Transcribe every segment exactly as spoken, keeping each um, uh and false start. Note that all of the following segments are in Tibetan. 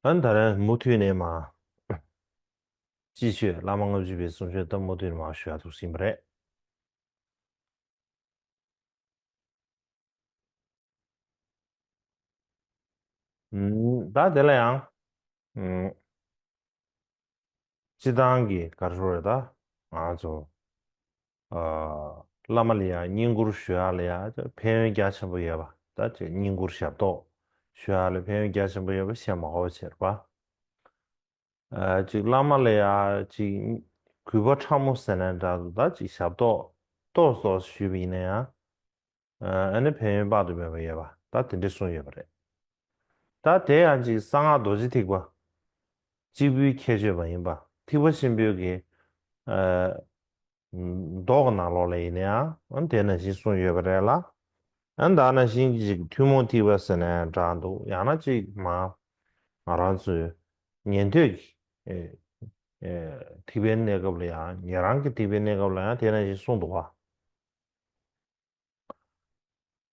ཨ་ནི་ད་རེས་མུ་མཐུད་ནས་མ། སྤྱི་ཆོས་བླ་མ་ལྔ་བཅུ་པའི་གསུང་ཆོས་ད་མུ་མཐུད་ནས་མ་ཞུ་ཡ་ཐུགས་སུ་ཡིན་པ་རེད། ཨུམ། ད་དེ་ལ་ཡང་། ཨུམ། སྤྱི་བཏང་གི་ག་རེ་ཟེར་རེད་ད། ང་ཚོ། ཨ། བླ་མ་ལ་ཡང་བསྙེན་བཀུར་ཞུ་ཡ་ལ་ཡང་ཕན་ཡོན་རྒྱ་ཆེན་པོ་ཡོད་པ། ད་ཅིག་བསྙེན་བཀུར་ཞབས་ཏོག་ཞུ་ཡ་ལ་ཕན་ཡོན་རྒྱ་ཆེན་པོ་ཡོད་པ་བཤད་མ་དགོས་པ་བྱས་པ། ཨ། ཅིག་བླ་མ་ལ་ཡང་ཅིག་གུས་པ་ཕྲ་མོ་ཟེར་ན་འདྲ་འདུག་ད་ཅིག་ཞབས་ཏོག་ཏོག་ཙམ་ཞུས་པ་ཡིན་ན་ཡང་། ཨ་ནི་ཕན་ཡོན་དཔག་ཏུ་མེད་པ་ཡོད་པ་ད་དེ་འདྲ་གསུངས་ཡོད་པ་རེད། ད་དེ་ཡང་ཅིག་གསང་སྔགས་རྡོ་རྗེ་ཐེག་པ། གཅིག་པུའི་ཁྱད་ཆོས་མ་ཡིན་པ་ཐེག་པ་ཆེན་པོའི་གི། ཨ། མདོ་གི་ནང་ལོགས་ལ་ཡིན་ན་ཡང་དེ་ནང་བཞིན་གསུངས་ཡོད་པ་རེད་ལ། ཨ་ནི་ད་ནང་བཞིན་ཅིག་ཐུན་མོང་ཐེག་པ་ཟེར་ན་འདྲ་འདུག་ཡང་ན་ཅིག་མ། ང་རང་ཚོའི་ཉན་ཐོས་ཀྱི། ཨེ། ཨེ། ཐེག་པའི་གནས་སྐབས་ལ་ཡང་ཉན་རང་གི་ཐེག་པའི་གནས་སྐབས་ལ་ཡང་དེ་ནང་བཞིན་གསུངས་འདུག་བ།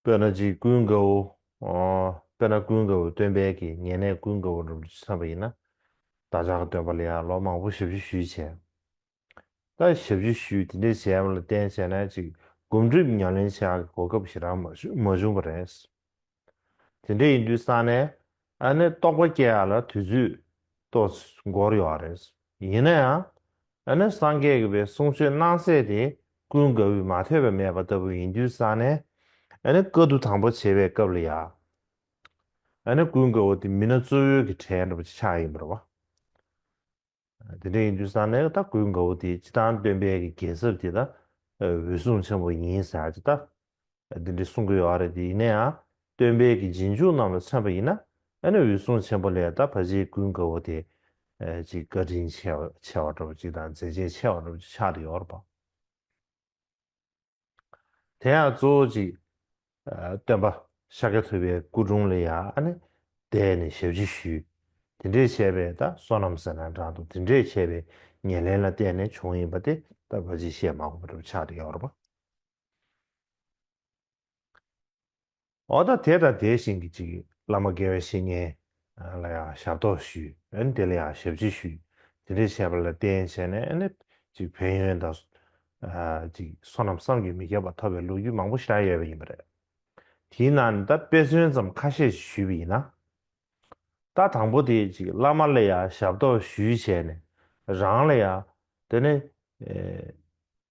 དཔེར་ན་ཅིག་ཀུན་དགའ་བོ། ཨོ། དཔེར་ན་ཀུན་དགའ་བོ་སྟོན་པའི་གི་ཉེ་གནས་ཀུན་དགའ་བོ་འདྲ་པོ་ཅིག་བསམ་པ་ཡིན་ན། བདག་ཅག་གི་སྟོན་པ་ལ་ཡང་ལོ་མང་པོ་ཞབས་ཕྱི་ཞུས་བྱས། ད་ཞབས་ཕྱི་ཞུས་དེ་འདྲས་བྱས་པ་ལ་བརྟེན་བྱས་ན་ཅིག་སྒོམ་སྒྲུབ་ཉམས་ལེན་བྱེད་ཡག་གི་གོ་སྐབས་ཞེ་དྲག་མ་བྱུང་མ་བྱུང་བ་རེད། དེ་འདྲས་ཡིན་དུས་ཙང་ནས་ཨ་ནི་རྟོགས་པ་སྐྱེ་ཡག་ལ་དུས་ཚོད་ཏོག་ཙམ་འགོར་ཡོད་རེད། ཡིན་ན་ཡང་ཨ་ནི་སངས་རྒྱས་ཀྱི་པའི་གསུང་ཆོས་གནང་ཚད་དེ་ཀུན་དགའ་བོས་མ་ཐེག་པ་མེད་པ་ལྟ་བུ་ཡིན་དུས་ཙང་ནས་ཨ་ནི་བཀའ་བསྡུ་དང་པོ་བྱེད་པའི་སྐབས་ལ་ཡང་ཨ་ནི་ཀུན་དགའ་བོ་དེ་མི་སྣ་གཙོ་བོའི་གི་གྲས་འདྲ་པོ་ཅིག་ཆགས་ཡིན་པ་རེད་བ། དེ་འདྲ་ཡིན་དུས་ཙང་ནས་ད་ཀུན་དགའ་བོ་དེ་སྤྱིར་བཏང་སྟོན་པའི་གི་རྒྱལ་ཚབ་དེ་ད་འོད་སྲུང་ཆེན་པོ་ཡིན་ཟེར་ཡག་ཅིག་ད་དེ་འདྲ་གསུང་གི་ཡོད་རེད། དེ་ཡིན་ན་ཡང་སྟོན་པའི་གི་རྗེས་འཇུག་རྣམས་ལ་མཚོན་པ་ཡིན་ན་ཨ་ནི་འོད་སྲུང་ཆེན་པོ་ལས་ད་ཕལ་ཆེར་ཀུན་དགའ་བོ་དེ་ཅིག་བཀའ་དྲིན་ཆེ་བ་ཆེ་བ་འདྲ་པོ་ཅིག་དང་མཛད་རྗེས་ཆེ་བ་འདྲ་པོ་ཅིག་ཆགས་བསྡད་ཡོད་རེད་པ། དེ་ཡང་གཙོ་བོ་ཅིག་ཨ། སྟོན་པ་ཤཱཀྱ་ཐུབ་པའི་སྐུ་དྲུང་ལ་ཡང་ཨ་ནི་བསྡད་ནས་ཞབས་ཕྱི་ཞུས། དེ་འདྲས་བྱས་པའི་ད་བསོད་ནམས་ཟེར་ན་འདྲ་འདུག་དེ་འདྲས་བྱས་པའི་ཉེར་ལེན་ལ་བརྟེན་ནས་བྱུང་ཡིན་པ་དེ་ད་ཕལ་ཆེར་བཤད་མ་དགོས་པ་འདྲ་པོ་ཆགས་བསྡད་ཡོད་རེད་པ། འོ་ད་དེ་དང་དེ་བཞིན་གྱི་ཅིག་བླ་མ་དགེ་བའི་བཤེས་གཉེན་ལ་ཡང་ཞབས་ཏོག་ཞུས། ཨ་ནི་དེ་ལ་ཡང་ཞབས་ཕྱི་ཞུས། དེ་འདྲས་བྱས་པ་ལ་བརྟེན་བྱས་ནས་ཨ་ནི་ཅིག་ཕན་ཡོན་དང་། ཨ། ཅིག་བསོད་ནམས་བསམ་གྱིས་མི་ཁྱབ་པ་ཐོབ་པའི་ལོ་རྒྱུས་མང་པོ་ཞིག་ཡོད་པ་ཡིན་པ་རེད། དེའི་ནང་ནས་ད་དཔེ་མཚོན་ཙམ་ཁ་ཤས་ཤིག་ཞུས་པ་ཡིན་ན། ད་དང་པོ་དེ་ཅིག་བླ་མ་ལ་ཡང་ཞབས་ཏོག་ཞུས་བྱས་ནས་རང་ལ་ཡང་དེ་ནས། ཨེ།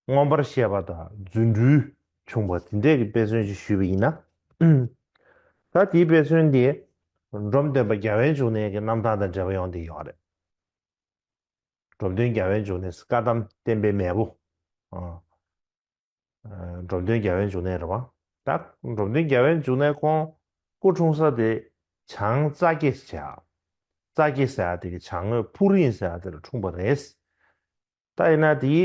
མངོན་པར་ཤེས་པ་དང་རྫུ་འཕྲུལ་བྱུང་བ་དེ་འདྲས་ཀྱི་དཔེ་མཚོན་ཅིག་ཞུས་པ་ཡིན་ན། ད་དེའི་དཔེ་མཚོན་དེ་འབྲོམ་སྟོན་པ་རྒྱལ་བའི་འབྱུང་གནས་ཀྱི་རྣམ་ཐར་དང་འབྲེལ་བ་ཡོང་བསྡད་ཡོད་རེད། འབྲོམ་སྟོན་རྒྱལ་བའི་འབྱུང་གནས་བཀའ་གདམས་བསྟན་པའི་མེས་པོ། ཨ། ཨ། འབྲོམ་སྟོན་རྒྱལ་བའི་འབྱུང་གནས་རེད་བ། ད་འབྲོམ་སྟོན་རྒྱལ་བའི་འབྱུང་གནས་ཁོང་སྐུ་འཁྲུངས་ས་དེ་བྱང་རྩ་སྐྱེས་བྱ། རྩ་སྐྱེས་ཟེར་ཡ་དེ་གི་བྱང་ངོས་ཕུག་རིང་ཟེར་ཡ་དེ་ལ་འཁྲུངས་པ་རེད། ད་ཡིན་ན་དེའི་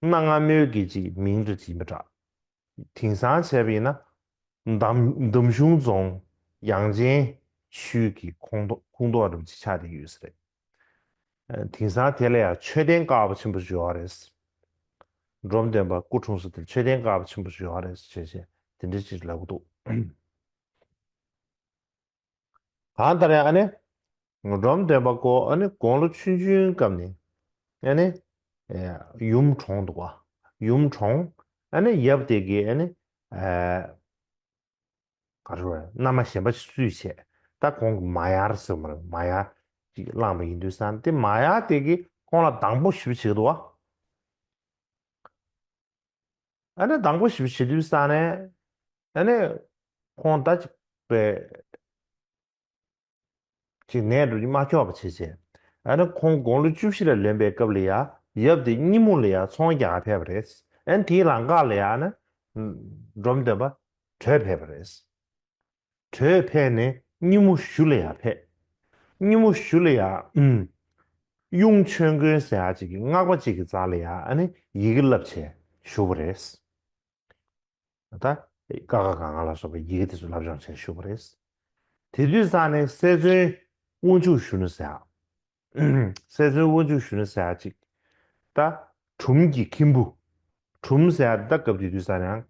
གནའ་སྔ་མོའི་གི་ཅིག་མིང་འདྲ་ཅིག་ཡིན་པ་འདྲ། དེང་སང་བྱས་པ་ཡིན་ན་འདམ་འདམ་གཞུང་རྫོང་ཡངས་ཅན་ཆུས་ཀྱི་ཁོངས་གཏོགས་ཁོངས་གཏོགས་འདྲ་པོ་ཅིག་ཆགས་བསྡད་ཡོད་ས་རེད། ཨ། དེང་སང་དེ་ལ་ཡང་མཆོད་རྟེན་དཀར་པོ་ཆེན་པོ་ཞིག་ཡོད་རེད། འབྲོམ་སྟོན་པ་སྐུ་འཁྲུངས་ས་དེར་མཆོད་རྟེན་དཀར་པོ་ཆེན་པོ་ཞིག་ཡོད་རེད་ཟེར་བྱས་དེ་འདྲ་ཅིག་ལབ་ཀྱི་འདུག་གང་ལྟར་ཡང་ཨ་ནི། འབྲོམ་སྟོན་པ་ཁོ་ཨ་ནི་དགུང་ལོ་ཆུང་ཆུང་སྐབས་ནས་ཨ་ནི། ཨེ། ཡུམ་གྲོངས་འདུག་ག་ཡུམ་གྲོངས། ཨ་ནི་ཡབ་དེ་གིས་ཨ་ནི། ཨེ། ག་རེ་རེད། མནའ་མ་གཞན་པ་ཞིག་བཙལ་བྱས། ད་ཁོང་གི་མ་ཡར་ཟེར་མ་རེད། མ་ཡར་ཅིག་བླངས་པ་ཡིན་དུས་ཙང་དེ་མ་ཡར་དེ་གིས་ཁོང་ལ་སྡང་པོ་ཞེ་པོ་བྱེད་ཀྱི་འདུག་ག་ཨ་ནི་སྡང་པོ་ཞེ་པོ་བྱེད་དུས་ཙང་ནས་ཨ་ནི་ཁོང་ད་ཅིག་པའི་ཅིག་ནད་འདྲ་ཅིག་མ་ཁྱོག་པ་བྱས་བྱས། ཨ་ནི་ཁོང་དགུང་ལོ་བཅུ་བཞི་ལ་ལོན་པའི་སྐབས་ལ་ཡ་ཡབ་དེ་སྙི་མོ་ལ་ཡ་ཚོང་རྒྱག་ཕེབས་པ་རེད། ཨ་ནི་དེའི་ལམ་ཁ་ལ་ཡ་ཨ་ནི་འབྲོམ་སྟོན་པ་བྲོས་ཕེབས་པ་རེད། བྲོས་ཕེབས་ནས་སྙི་མོ་ཞུ་ལ་ཡ་ཕེབས། སྙི་མོ་ཞུ་ལ་ཡ། ཨུམ། གཡུང་ཆོས་མགོན་ཟེར་ཡ་ཅིག་གི་སྔགས་པ་ཅིག་གི་རྩ་ལ་ཡ་ཨ་ནི་ཡི་གེ་བསླབས་བྱས་བཞུགས་པ་རེད། ད་ཀ་ཁ་ག་ང་ལ་སོགས་པའི་ཡི་གེ་དེ་ཚོ་བསླབ་སྦྱོང་བྱས་བཞུགས་པ་རེད། དེ་དུས་ཙང་ནས་སྲས་བཙུན་དབང་ཕྱུག་གཞོན་ནུ་ཟེར་ཡ། སྲས་བཙུན་དབང་ཕྱུག་གཞོན་ནུ་ཟེར་ཡ་ཅིག་ད་གྲུམ་གྱི་མཁན་པོ། གྲུམ་ཟེར་ཡ་ད་སྐབས་དེ་དུས་ཙང་ནས་ཡང་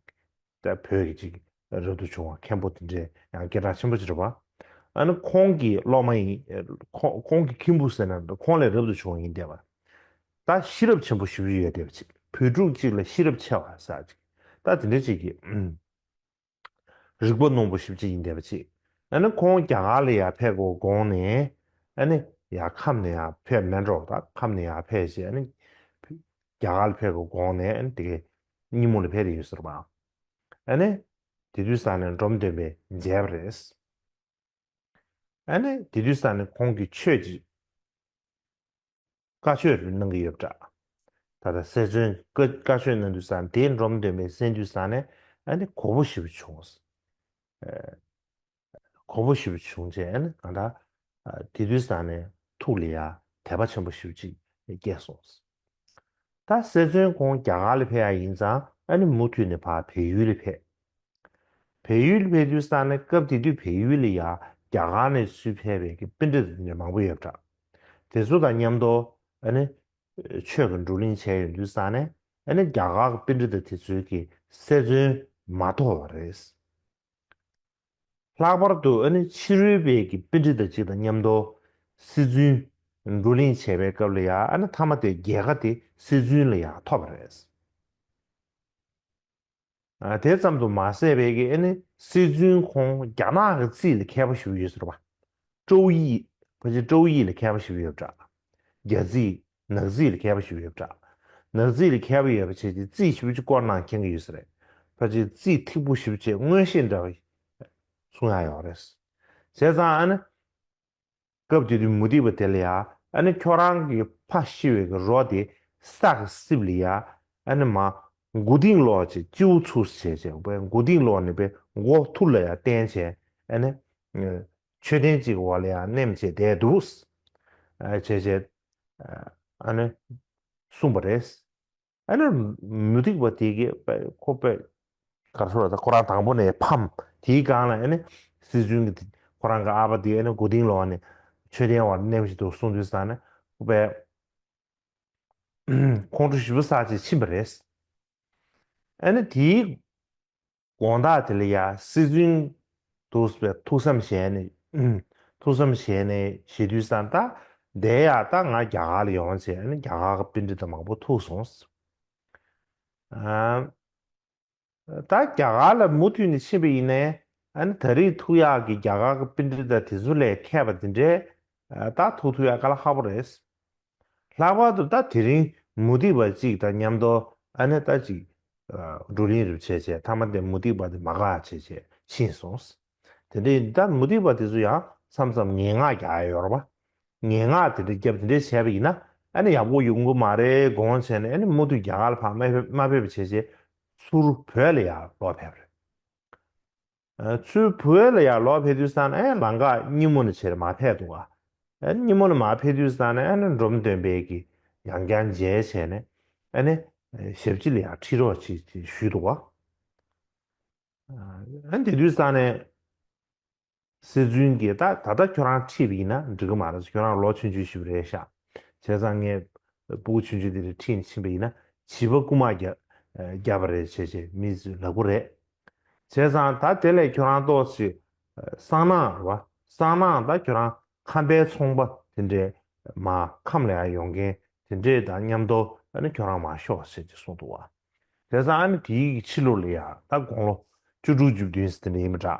ད་བོད་ཀྱི་ཅིག་རབ་ཏུ་བྱུང་བ་མཁན་པོ་དེ་འདྲའི་ཡང་སྐད་གྲགས་ཆེན་པོ་ཅིག་རེད་པ། ཨ་ནི་ཁོང་གི་སློབ་མ་ཡིན། ཁོང་ཁོང་གི་ཁྱིམ་བུ་ཟེར་ན་ཁོང་ལས་རབ་ཏུ་བྱུང་བ་ཡིན་བསྡད་པ། ད་ཤེས་རབ་ཆེན་པོ་ཞེ་པོ་ཅིག་ཡོད་བསྡད་པ་ཅིག་བོད་ཕྲུག་ཅིག་ལ་ཤེས་རབ་ཆེ་བ་ཟེར་ཅིག་ད་དེ་འདྲ་ཅིག་གི་རིག་པ་རྣོན་པོ་ཞེ་པོ་ཅིག་ཡིན་བསྡད་པ་ཅིག་ཨ་ནི་ཁོང་རྒྱ་གར་ལ་ཡར་ཕེབས་དགོས་དགོངས་ནས། ཨ་ནི་ཡར་ཁམས་ནས་ཡར་ཕེབས་མེད་འགྲོ། ད་ཁམས་ནས་ཡར་ཕེབས་བྱས། ཨ་ནི་རྒྱ་གར་ལ་ཕེབས་དགོས་དགོངས་ནས། ཨ་ནི་དེ་གའི་སྙེ་མོ་ལ་ཕེབས་ཏེ་ཡོད་ཟེར་བ། ཨ་ནི་དེ་དུས་ཙ་ནས་འབྲོམ་སྟོན་པས་མཇལ་བ་རེད། ཨ་ནི་དེ་དུས་ཙ་ནས་ཁོང་གིས་ཆོས་ཀྱི་བཀའ་ཆོས་རེ་གནང་གི་ཡོད་པ་འདྲ། ད་ལྟ་སེ་བཙུན་བཀའ་བཀའ་ཆོས་གནང་དུས་ཙ་ནས། དེ་འབྲོམ་སྟོན་པས་གསན་དུས་ཙ་ནས། ཨ་ནི་མགོ་པོ་ཞེ་པོ་བྱུང་། ཨ་མགོ་པོ་ཞེ་པོ་བྱུང་བྱས། ཨ་ནི་གང་ལྟར་ཨ་དེ་དུས་ཙ་ནས་ཐུགས་ལ་ཡ་དད་པ་ཆེན་པོ་ཞེ་པོ་ཅིག་སྐྱེས་སོང་། ད་སེ་བཙུན་ཁོང་རྒྱ་གར་ལ་ཕེབས་ཡ་ཡིན་ཙང་། ཨ་ནི་མུ་མཐུད་ནས་ཕར་བལ་ཡུལ་ལ་ཕེབས། བལ་ཡུལ་ལ་ཕེབས་དུས་ཙ་ནས། སྐབས་དེ་དུས་བལ་ཡུལ་ལ་ཡ་རྒྱ་གར་ནས་ཚུར་ཕེབས་པའི་གི་པཎྜི་ཏ་དེ་འདྲ་མང་པོ་ཡོད་པ་འདྲ། དེ་ཚོ་དང་མཉམ་དུ་ཨ་ནི་ཆོས་ཀྱི་བགྲོ་གླེང་བྱས་ཡོང་དུས་ཙ་ནས། ཨ་ནི་རྒྱ་གར་གྱི་པཎྜི་ཏ་དེ་ཚོས་ཀྱིས་སེ་བཙུན་མ་ཐོབ་པ་རེད། ལྷག་པར་དུ་ཨ་ནི་ཕྱི་རོལ་པའི་གི་པཎྜི་ཏ་ཅིག་དང་མཉམ་དུ་སེ་བཙུན་བགྲོ་གླེང་བྱས་པའི་སྐབས་ལ་ཡ། ཨ་ནི་མཐའ་མ་དེ་རྒྱལ་ཁ་དེ་སེ་བཙུན་ལ་ཡ་ཐོབ་པ་རེད། ཨ་དེ་ཙམ་དུ་མ་ཟད་པའི་གི། ཨ་ནི་སེ་བཙུན་ཁོང་རྒྱ་ནག་གི་རྩིས་ལ་མཁས་པོ་ཞེ་པོ་ཡོད་ཟེར་བ། ཀྲོའུ་ཡི། ཕལ་ཆེར་ཀྲོའུ་ཡི་ལ་མཁས་པོ་ཞེ་པོ་ཡོད་པ་འདྲ། རྒྱ་རྩིས། ནག་རྩིས་ལ་མཁས་པོ་ཞེ་པོ་ཡོད་པ་འདྲ། ནག་རྩིས་ལ་མཁས་པོ་ཡོད་པ་བྱས་ཏེ་རྩིས་ཞེ་པོ་ཅིག་སྐོར་ནང་མཁྱེན་གྱི་ཡོད་ས་རེད། ཕལ་ཆེར་རྩིས་ཐིག་པོ་ཞེ་པོ་ཅིག་མངོན་ཤེས་འདྲ་བ་གསུང་ཡ་ཡོད་རེད། བྱས་ཙང་ཨ་ནི་སྐབས་དེ་དུས་མུ་སྟེགས་པ་དེ་ལ་ཡ། ཨ་ནི་ཁྱོད་རང་གི་ཕ་ཤི་བའི་གི་རོ་དེ་ས་གི་རྩིབ་ལ་ཡ། ཨ་ནི་མར་མགོ་རྟིང་སློག་བྱས། སྤྱི་བོ་ཚུགས་བྱས་བྱས། མགོ་རྟིང་སློག་ནས་པའི་མགོ་ཐུར་ལ་ཡ་བསྟན་བྱས། ཨ་ནི་མཆོད་རྟེན་གཅིག་གི་འོག་ལ་ཡ་མནན་བྱས་བསྡད་འདུག་ཨ་བྱས་བྱས། ཨ་ནི་གསུངས་པ་རེད། ཨ་ནི་མུ་སྟེགས་པ་དེ་གིས་པའི་ཁོ་པའི་ག་རེ་ཟེར་དགོས་རེད། ད་ཁོ་རང་དང་པོ་ནས་ཕམ། དེའི་སྒང་ལ་ཨ་ནི་སྲིད་བཙུན་གྱི་ཁོ་རང་གི་ཨ་ཕ་དེ་ཨ་ནི་མགོ་རྟིང་སློག་ནས་མཆོད་རྟེན་འོག་ལ་མནན་བཞིན་འདུག་གསུངས་དུས་ཙ་ནས། ཁོ་པས་ཁོང་ཁྲོ་ཞེ་པོ་ཟ་བྱས་ཕྱིན་པ་རེད། ཨ་ནི་དེའི་དགོང་དག་དེ་ལ་ཡ་སྲིད་བཙུན་འདུག་པའི་ཐུགས་བསམ་བཞེས་ནས། ཐུགས་བསམ་བཞེས་ནས་བཞེས་དུས་ཙ་ནས། ད་དེ་ཡ་ད་ང་རྒྱ་གར་ལ་ཡོང་བྱས། ཨ་ནི་རྒྱ་གར་གྱི་པཎྜི་ཏ་མང་པོ་ཐུག་སོང་། ཨ། ད་རྒྱ་གར་ལ་མུ་མཐུད་ནས་ཕྱིན་པ་ཡིན་ནའི། ཨ་ནི་ད་རེས་ཐུག་ཡག་གི་རྒྱ་གར་གྱི་པཎྜི་ཏ་དེ་ཚོ་ལས་མཁས་པ་དེ་འདྲས་ད་ཐུག་ཐུབ་ཡག་དཀའ་ལས་ཁག་པོ་རེད། ལྷག་པར་དུ་ད་དེ་རིང་མུ་སྟེགས་པ་གཅིག་དང་མཉམ་དུ་ཨ་ནི་ད་ཅིག་བགྲོ་གླེང་རེ་བྱས་བྱས། མཐའ་མ་དེ་མུ་སྟེགས་པ་དེ་མ་དགའ་བྱས་བྱས་ཕྱིན་སོང་། དེ་འདྲས་ད་མུ་སྟེགས་པ་དེ་ཚོ་ཡང་མཚམས་མཚམས་ངན་སྔགས་རྒྱག་ཡ་ཡོད་རེད་པ། ངན་སྔགས་དེ་འདྲ་བརྒྱབ། དེ་འདྲ་བྱས་པ་ཡིན་ན་ཨ་ནི་ཡག་པོ་ཡོང་གི་མ་རེད་དགོངས་བྱས་ནས། ཨ་ནི་མུ་མཐུད་རྒྱ་གར་ལ་ཕར་མ་ཕེབས་མ་ཕེབས་པ་བྱས་བྱས། ཚུར་བོད་ལ་ཡར་ལོག་ཕེབས་རེད། ཨ་ཚུར་བོད་ལ་ཡར་ལོག་ཕེབས་དུས་ཙ་ནས། ཨ་ལམ་ཁ་སྙེ་མོ་ནས་བྱས་མར་ཕེབས་འདུག་ག་ཨ་སྙེ་མོ་ནས་མར་ཕེབས་དུས་ཙ་ནས། ཨ་ནི་འབྲོམ་སྟོན་པའི་གི་ཡང་བསྐྱར་མཇལ་བྱས་ནས། ཨ་ནི་ཞབས་ཕྱི་ལ་ཡར་ཁྲིད་རོགས་བྱེད་ཅེས་ཞུས་འདུག་ག་ཨ་དེ་དུས་ཙ་ནས། སྲིད་བཙུན་གྱིས་ད་ད་ལྟ་ཁྱོད་རང་ཁྲིད་པ་ཡིན་ན་འགྲིག་གི་མ་རེད། ཁྱོད་རང་ལོ་ཆུང་ཆུང་ཞིག་རེད་ཤག་བྱས་ཙང་ངས་སྤུ་གུ་ཆུང་ཆུང་དེ་རིགས་ཁྲིད་ནས་ཕྱིན་པ་ཡིན་ན་བྱིས་པ་རྐུ་མ་རྒྱག་རྒྱག་པ་རེད་བྱས་བྱས་མི་ཚོས་ལབ་ཀྱི་རེད། བྱས་ཙང་ད་དེ་ལས་ཁྱོད་རང་ཏོག་ཙམ་སང་ནངས་རེད་པ། སང་ནངས་ད་ཁྱོད་རང་ཁམས་པའི་ཚོང་པ་དེ་འདྲས་མར་ཁམས་ལ་ཡར་ཡོང་མཁན་དེ་འདྲས་དང་མཉམ་དུ་ཨ་ནི་ཁྱོད་རང་མར་ཤོག་ཟེར་ཅིག་གསུངས་འདུག་པ། བྱས་ཙང་ཨ་ནི་དེའི་ཕྱི་ལོགས་ལ་ཡ་ད་དགུང་ལོ་བཅུ་དྲུག་བཅུ་བདུན་ཙམ་དེ་འདྲ་ཡིན་པ་འདྲ།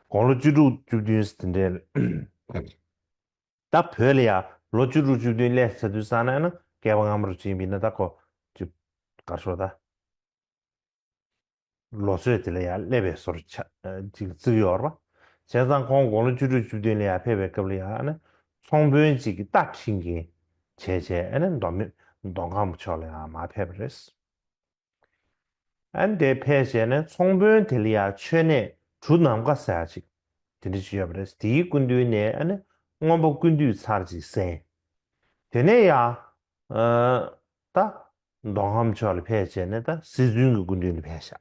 དགུང་ལོ་བཅུ་དྲུག་བཅུ་བདུན་ཙམ་དེ་འདྲ་ད་བོད་ལ་ཡ་ལོ་བཅུ་དྲུག་བཅུ་བདུན་སླེབས་ཚར་དུས་ཙ་ན། ཨ་ནི་བསྐལ་པ་སྔ་མ་རུ་ཕྱིན་པ་ཡིན་ན་ད་ཁོ་ཅིག་ག་རེ་ཟེར་དགོས་རེད། ད་ལོ་ཚོད་དེ་ལ་ཡ་སླེབས་པའི་བཟོ་འདྲ་ཅིག་བརྩི་གི་ཡོད་རེད་པ། བྱས་ཙང་ཁོང་དགུང་ལོ་བཅུ་དྲུག་བཅུ་བདུན་ལ་ཡ་ཕེབས་པའི་སྐབས་ལ་ཡ། ཨ་ནི་ཚོང་དཔོན་ཅིག་གིས་རྟ་ཁྲིད་མཁན་བྱས་བྱས། ཨ་ནི་མདོ་སྨད་མདོ་ཁམས་ཕྱོགས་ལ་ཡ་མར་ཕེབས་པ་རེད། ཨ་ནི་དེ་ཕེབས་བྱས་ནས་ཚོང་དཔོན་དེ་ལ་ཡ་མཆོད་གནས་གྲུ་ནམ་མཁའ་ཟེར་ཡ་ཅིག་དེ་འདྲ་ཅིག་ཡོད་པ་རེད། དེའི་སྐུ་མདུན་ནས་ཨ་ནི་མངོན་པ་ཀུན་བཏུས་ཚར་ཅིག་གསན། དེ་ནས་ཡ་ཨ་ད་མདོ་ཁམས་ཕྱོགས་ལ་ཕེབས་བྱས་ནས་ད་སྲིད་བཙུན་གྱི་སྐུ་མདུན་ལ་ཕེབས་ཤག་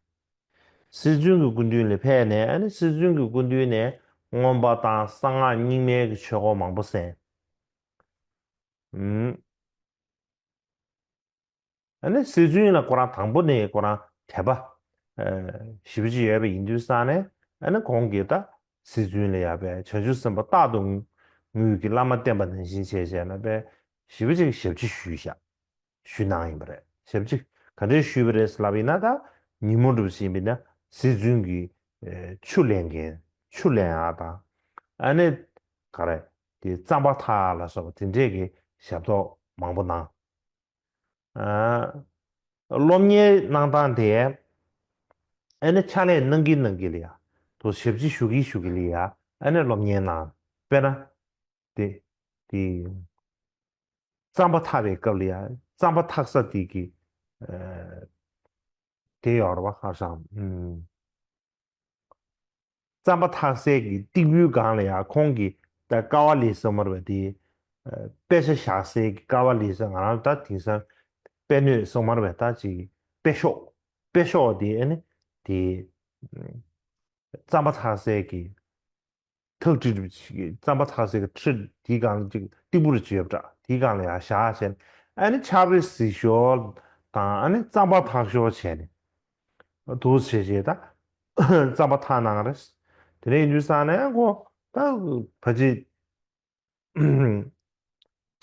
སྲིད་བཙུན་གྱི་སྐུ་མདུན་ལ་ཕེབས་ནས། ཨ་ནི་སྲིད་བཙུན་གྱི་སྐུ་མདུན་ནས་མངོན་པ་དང་གསང་སྔགས་རྙིང་མའི་གི་ཆོས་སྐོར་མང་པོ་གསན། ཨུམ། ཨ་ནི་སྲིད་བཙུན་ལ་ཁོ་རང་དང་པོ་ནས་ཁོ་རང་དད་པ་ཨ་ཞེ་པོ་ཅིག་ཡོད་པ་ཡིན་དུས་ཙ་ནས། ཨ་ནི་ཁོང་གིས་ད་ སྲིད་བཙུན་ལ་ཡ་པས་བྱང་ཆུབ་སེམས་དཔའ་རྟག་ཏུ་ངུས་ཀྱི་བླ་མ་བསྟེན་པ་ནང་བཞིན་བྱས་བྱས་ན་པས་ཞེ་པོ་ཅིག་ཞབས་ཕྱི་ཞུས་བཞག་ཞུས་གནང་ཡིན་པ་རེད། ཞབས་ཕྱི་ག་འདྲས་ཞུས་པ་རེད་ལབ་ཡིན་ན། ད་ཉིན་མོ་འགྲུབ་བཞིན་པ་ཡིན་ན་སྲིད་བཙུན་གྱི་ཆུ་ལེན་མཁན་ཆུ་ལེན་ཡག་དང་། ཨ་ནི་ག་རེ་དེ་རྩམ་པ་འཐག་ལ་སོགས་པ་དེ་འདྲས་ཀྱི་ཞབས་ཏོག་མང་པོ་གནང་། ཨ། སློབ་གཉེར་གནང་སྟངས་དེ། ཨ་ནི་ཕྱག་ལས་གནང་གིན་གནང་གིན་ལ་ཡ། དུ་ཞབས་ཕྱི་ཞུ་གིན་ཞུ་གིན་ལ་ཡ། ཨ་ནི་སློབ་གཉེར་གནང་། དཔེར་ན། དེ། དེ། རྩམ་པ་འཐག་པའི་སྐབས་ལ་ཡ། རྩམ་པ་འཐག་ས་དེ་གི་ཨ། དེ་ཡོད་རེད་བ། ཧ་ཤང་། ཨུམ། རྩམ་པ་འཐག་སའི་གི་སྟེགས་བུའི་སྒང་ལ་ཡང་ཁོང་གིས་ད་ཀ་བ་ལི་ཟེར་མར་བ་དེ། དཔེ་ཆ་བཞག་སའི་གི་ཀ་བ་ལི་ཟེར། ང་རང་ད་དེང་སང་དཔེ་སྣོད་ཟེར་མར་བ་ད་ཅིག་དཔེ་ཤོག་དཔེ་ཤོག་དེ་ཨ་ནི་དེ་རྩམ་པ་འཐག་སའི་གི་ཐག་ཁྲི་རྩམ་པ་འཐག་སའི་གི་ཁྲི་དེའི་སྒང་ལ་ཅིག་སྟེགས་བུ་རེ་ཅིག་ཡོད་པ་འདྲ། དེའི་སྒང་ལ་ཡང་བཞག་བྱས་ནས་ཨ་ནི་ཕྱག་དཔེ་གཟིགས་ཞོར་དང་ཨ་ནི་རྩམ་པ་འཐག་ཞོར་བྱས་ནས། འདུག་བྱས་བྱས་ད་རྩམ་པ་འཐག་གནང་རེད། དེ་ནས་ཡིན་དུས་ཙང་ནས་ཁོ་ད་ཕ་ཅི་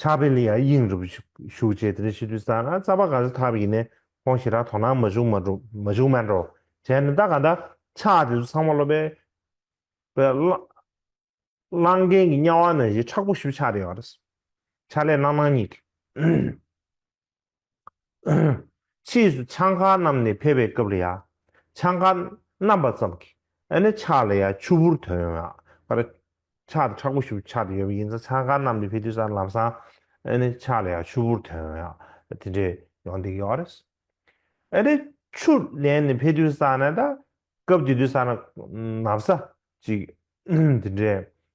ཕྱག་དཔེ་ལ་ཡང་དབྱིངས་རུ་ཞུགས་བྱས། དེ་ནས་བྱེད་དུས་ཙང་ན་རྩམ་པ་ག་ཚོད་འཐག་པ་ཡིན་ནའི་ཁོང་ཞེ་དྲག་དོ་སྣང་མ་བྱུང་མ་འགྲོ་མ་བྱུང་མེད་འགྲོ་བྱས་ནས། ད་ག་ད་ཕྱག་དེ་ཚོ་ཚང་མ་ལོ་པའི་པའི་གླང་གླང་རྒན་གྱི་དམྱལ་བ་ནང་བཞིན་མཁྲེགས་པོ་ཞིག་ཆགས་བསྡད་ཡོད་རེད། ཕྱག་ལས་གནང་གནང་ཉིད་ཀྱི། ཕྱིས་སུ་ཆང་ཁང་བསྣམས་ནས་ཕེབས་པའི་སྐབས་ལ་ཡང་། ཆང་ཁང་བསྣམས་པ་ཙམ་གྱིས་ཨ་ནི་ཕྱག་ལ་ཡང་ཆུ་བུར་ཐོན་ཡོང་ཡག་པར། ཕྱག་དེ་མཁྲེགས་པོ་ཞིག་ཆགས་བསྡད་ཡོད་པ་ཡིན་ཙང་། ཆང་ཁང་བསྣམས་ནས་ཕེབས་དུས་ཙང་ལམ་སང་ཨ་ནི་ཕྱག་ལ་ཡང་ཆུ་བུར་ཐོན་ཡོང་ཡག་དེ་འདྲས་ཡོང་བསྡད་ཀྱི་ཡོད་རེད། ཨ་ནི་ཆུ་ལེན་ནས་ཕེབས་དུས་ཙང་ནས་ད། སྐབས་དེ་དུས་ཙང་ན་ན་བཟའ་ཅིག་དེ་འདྲའི་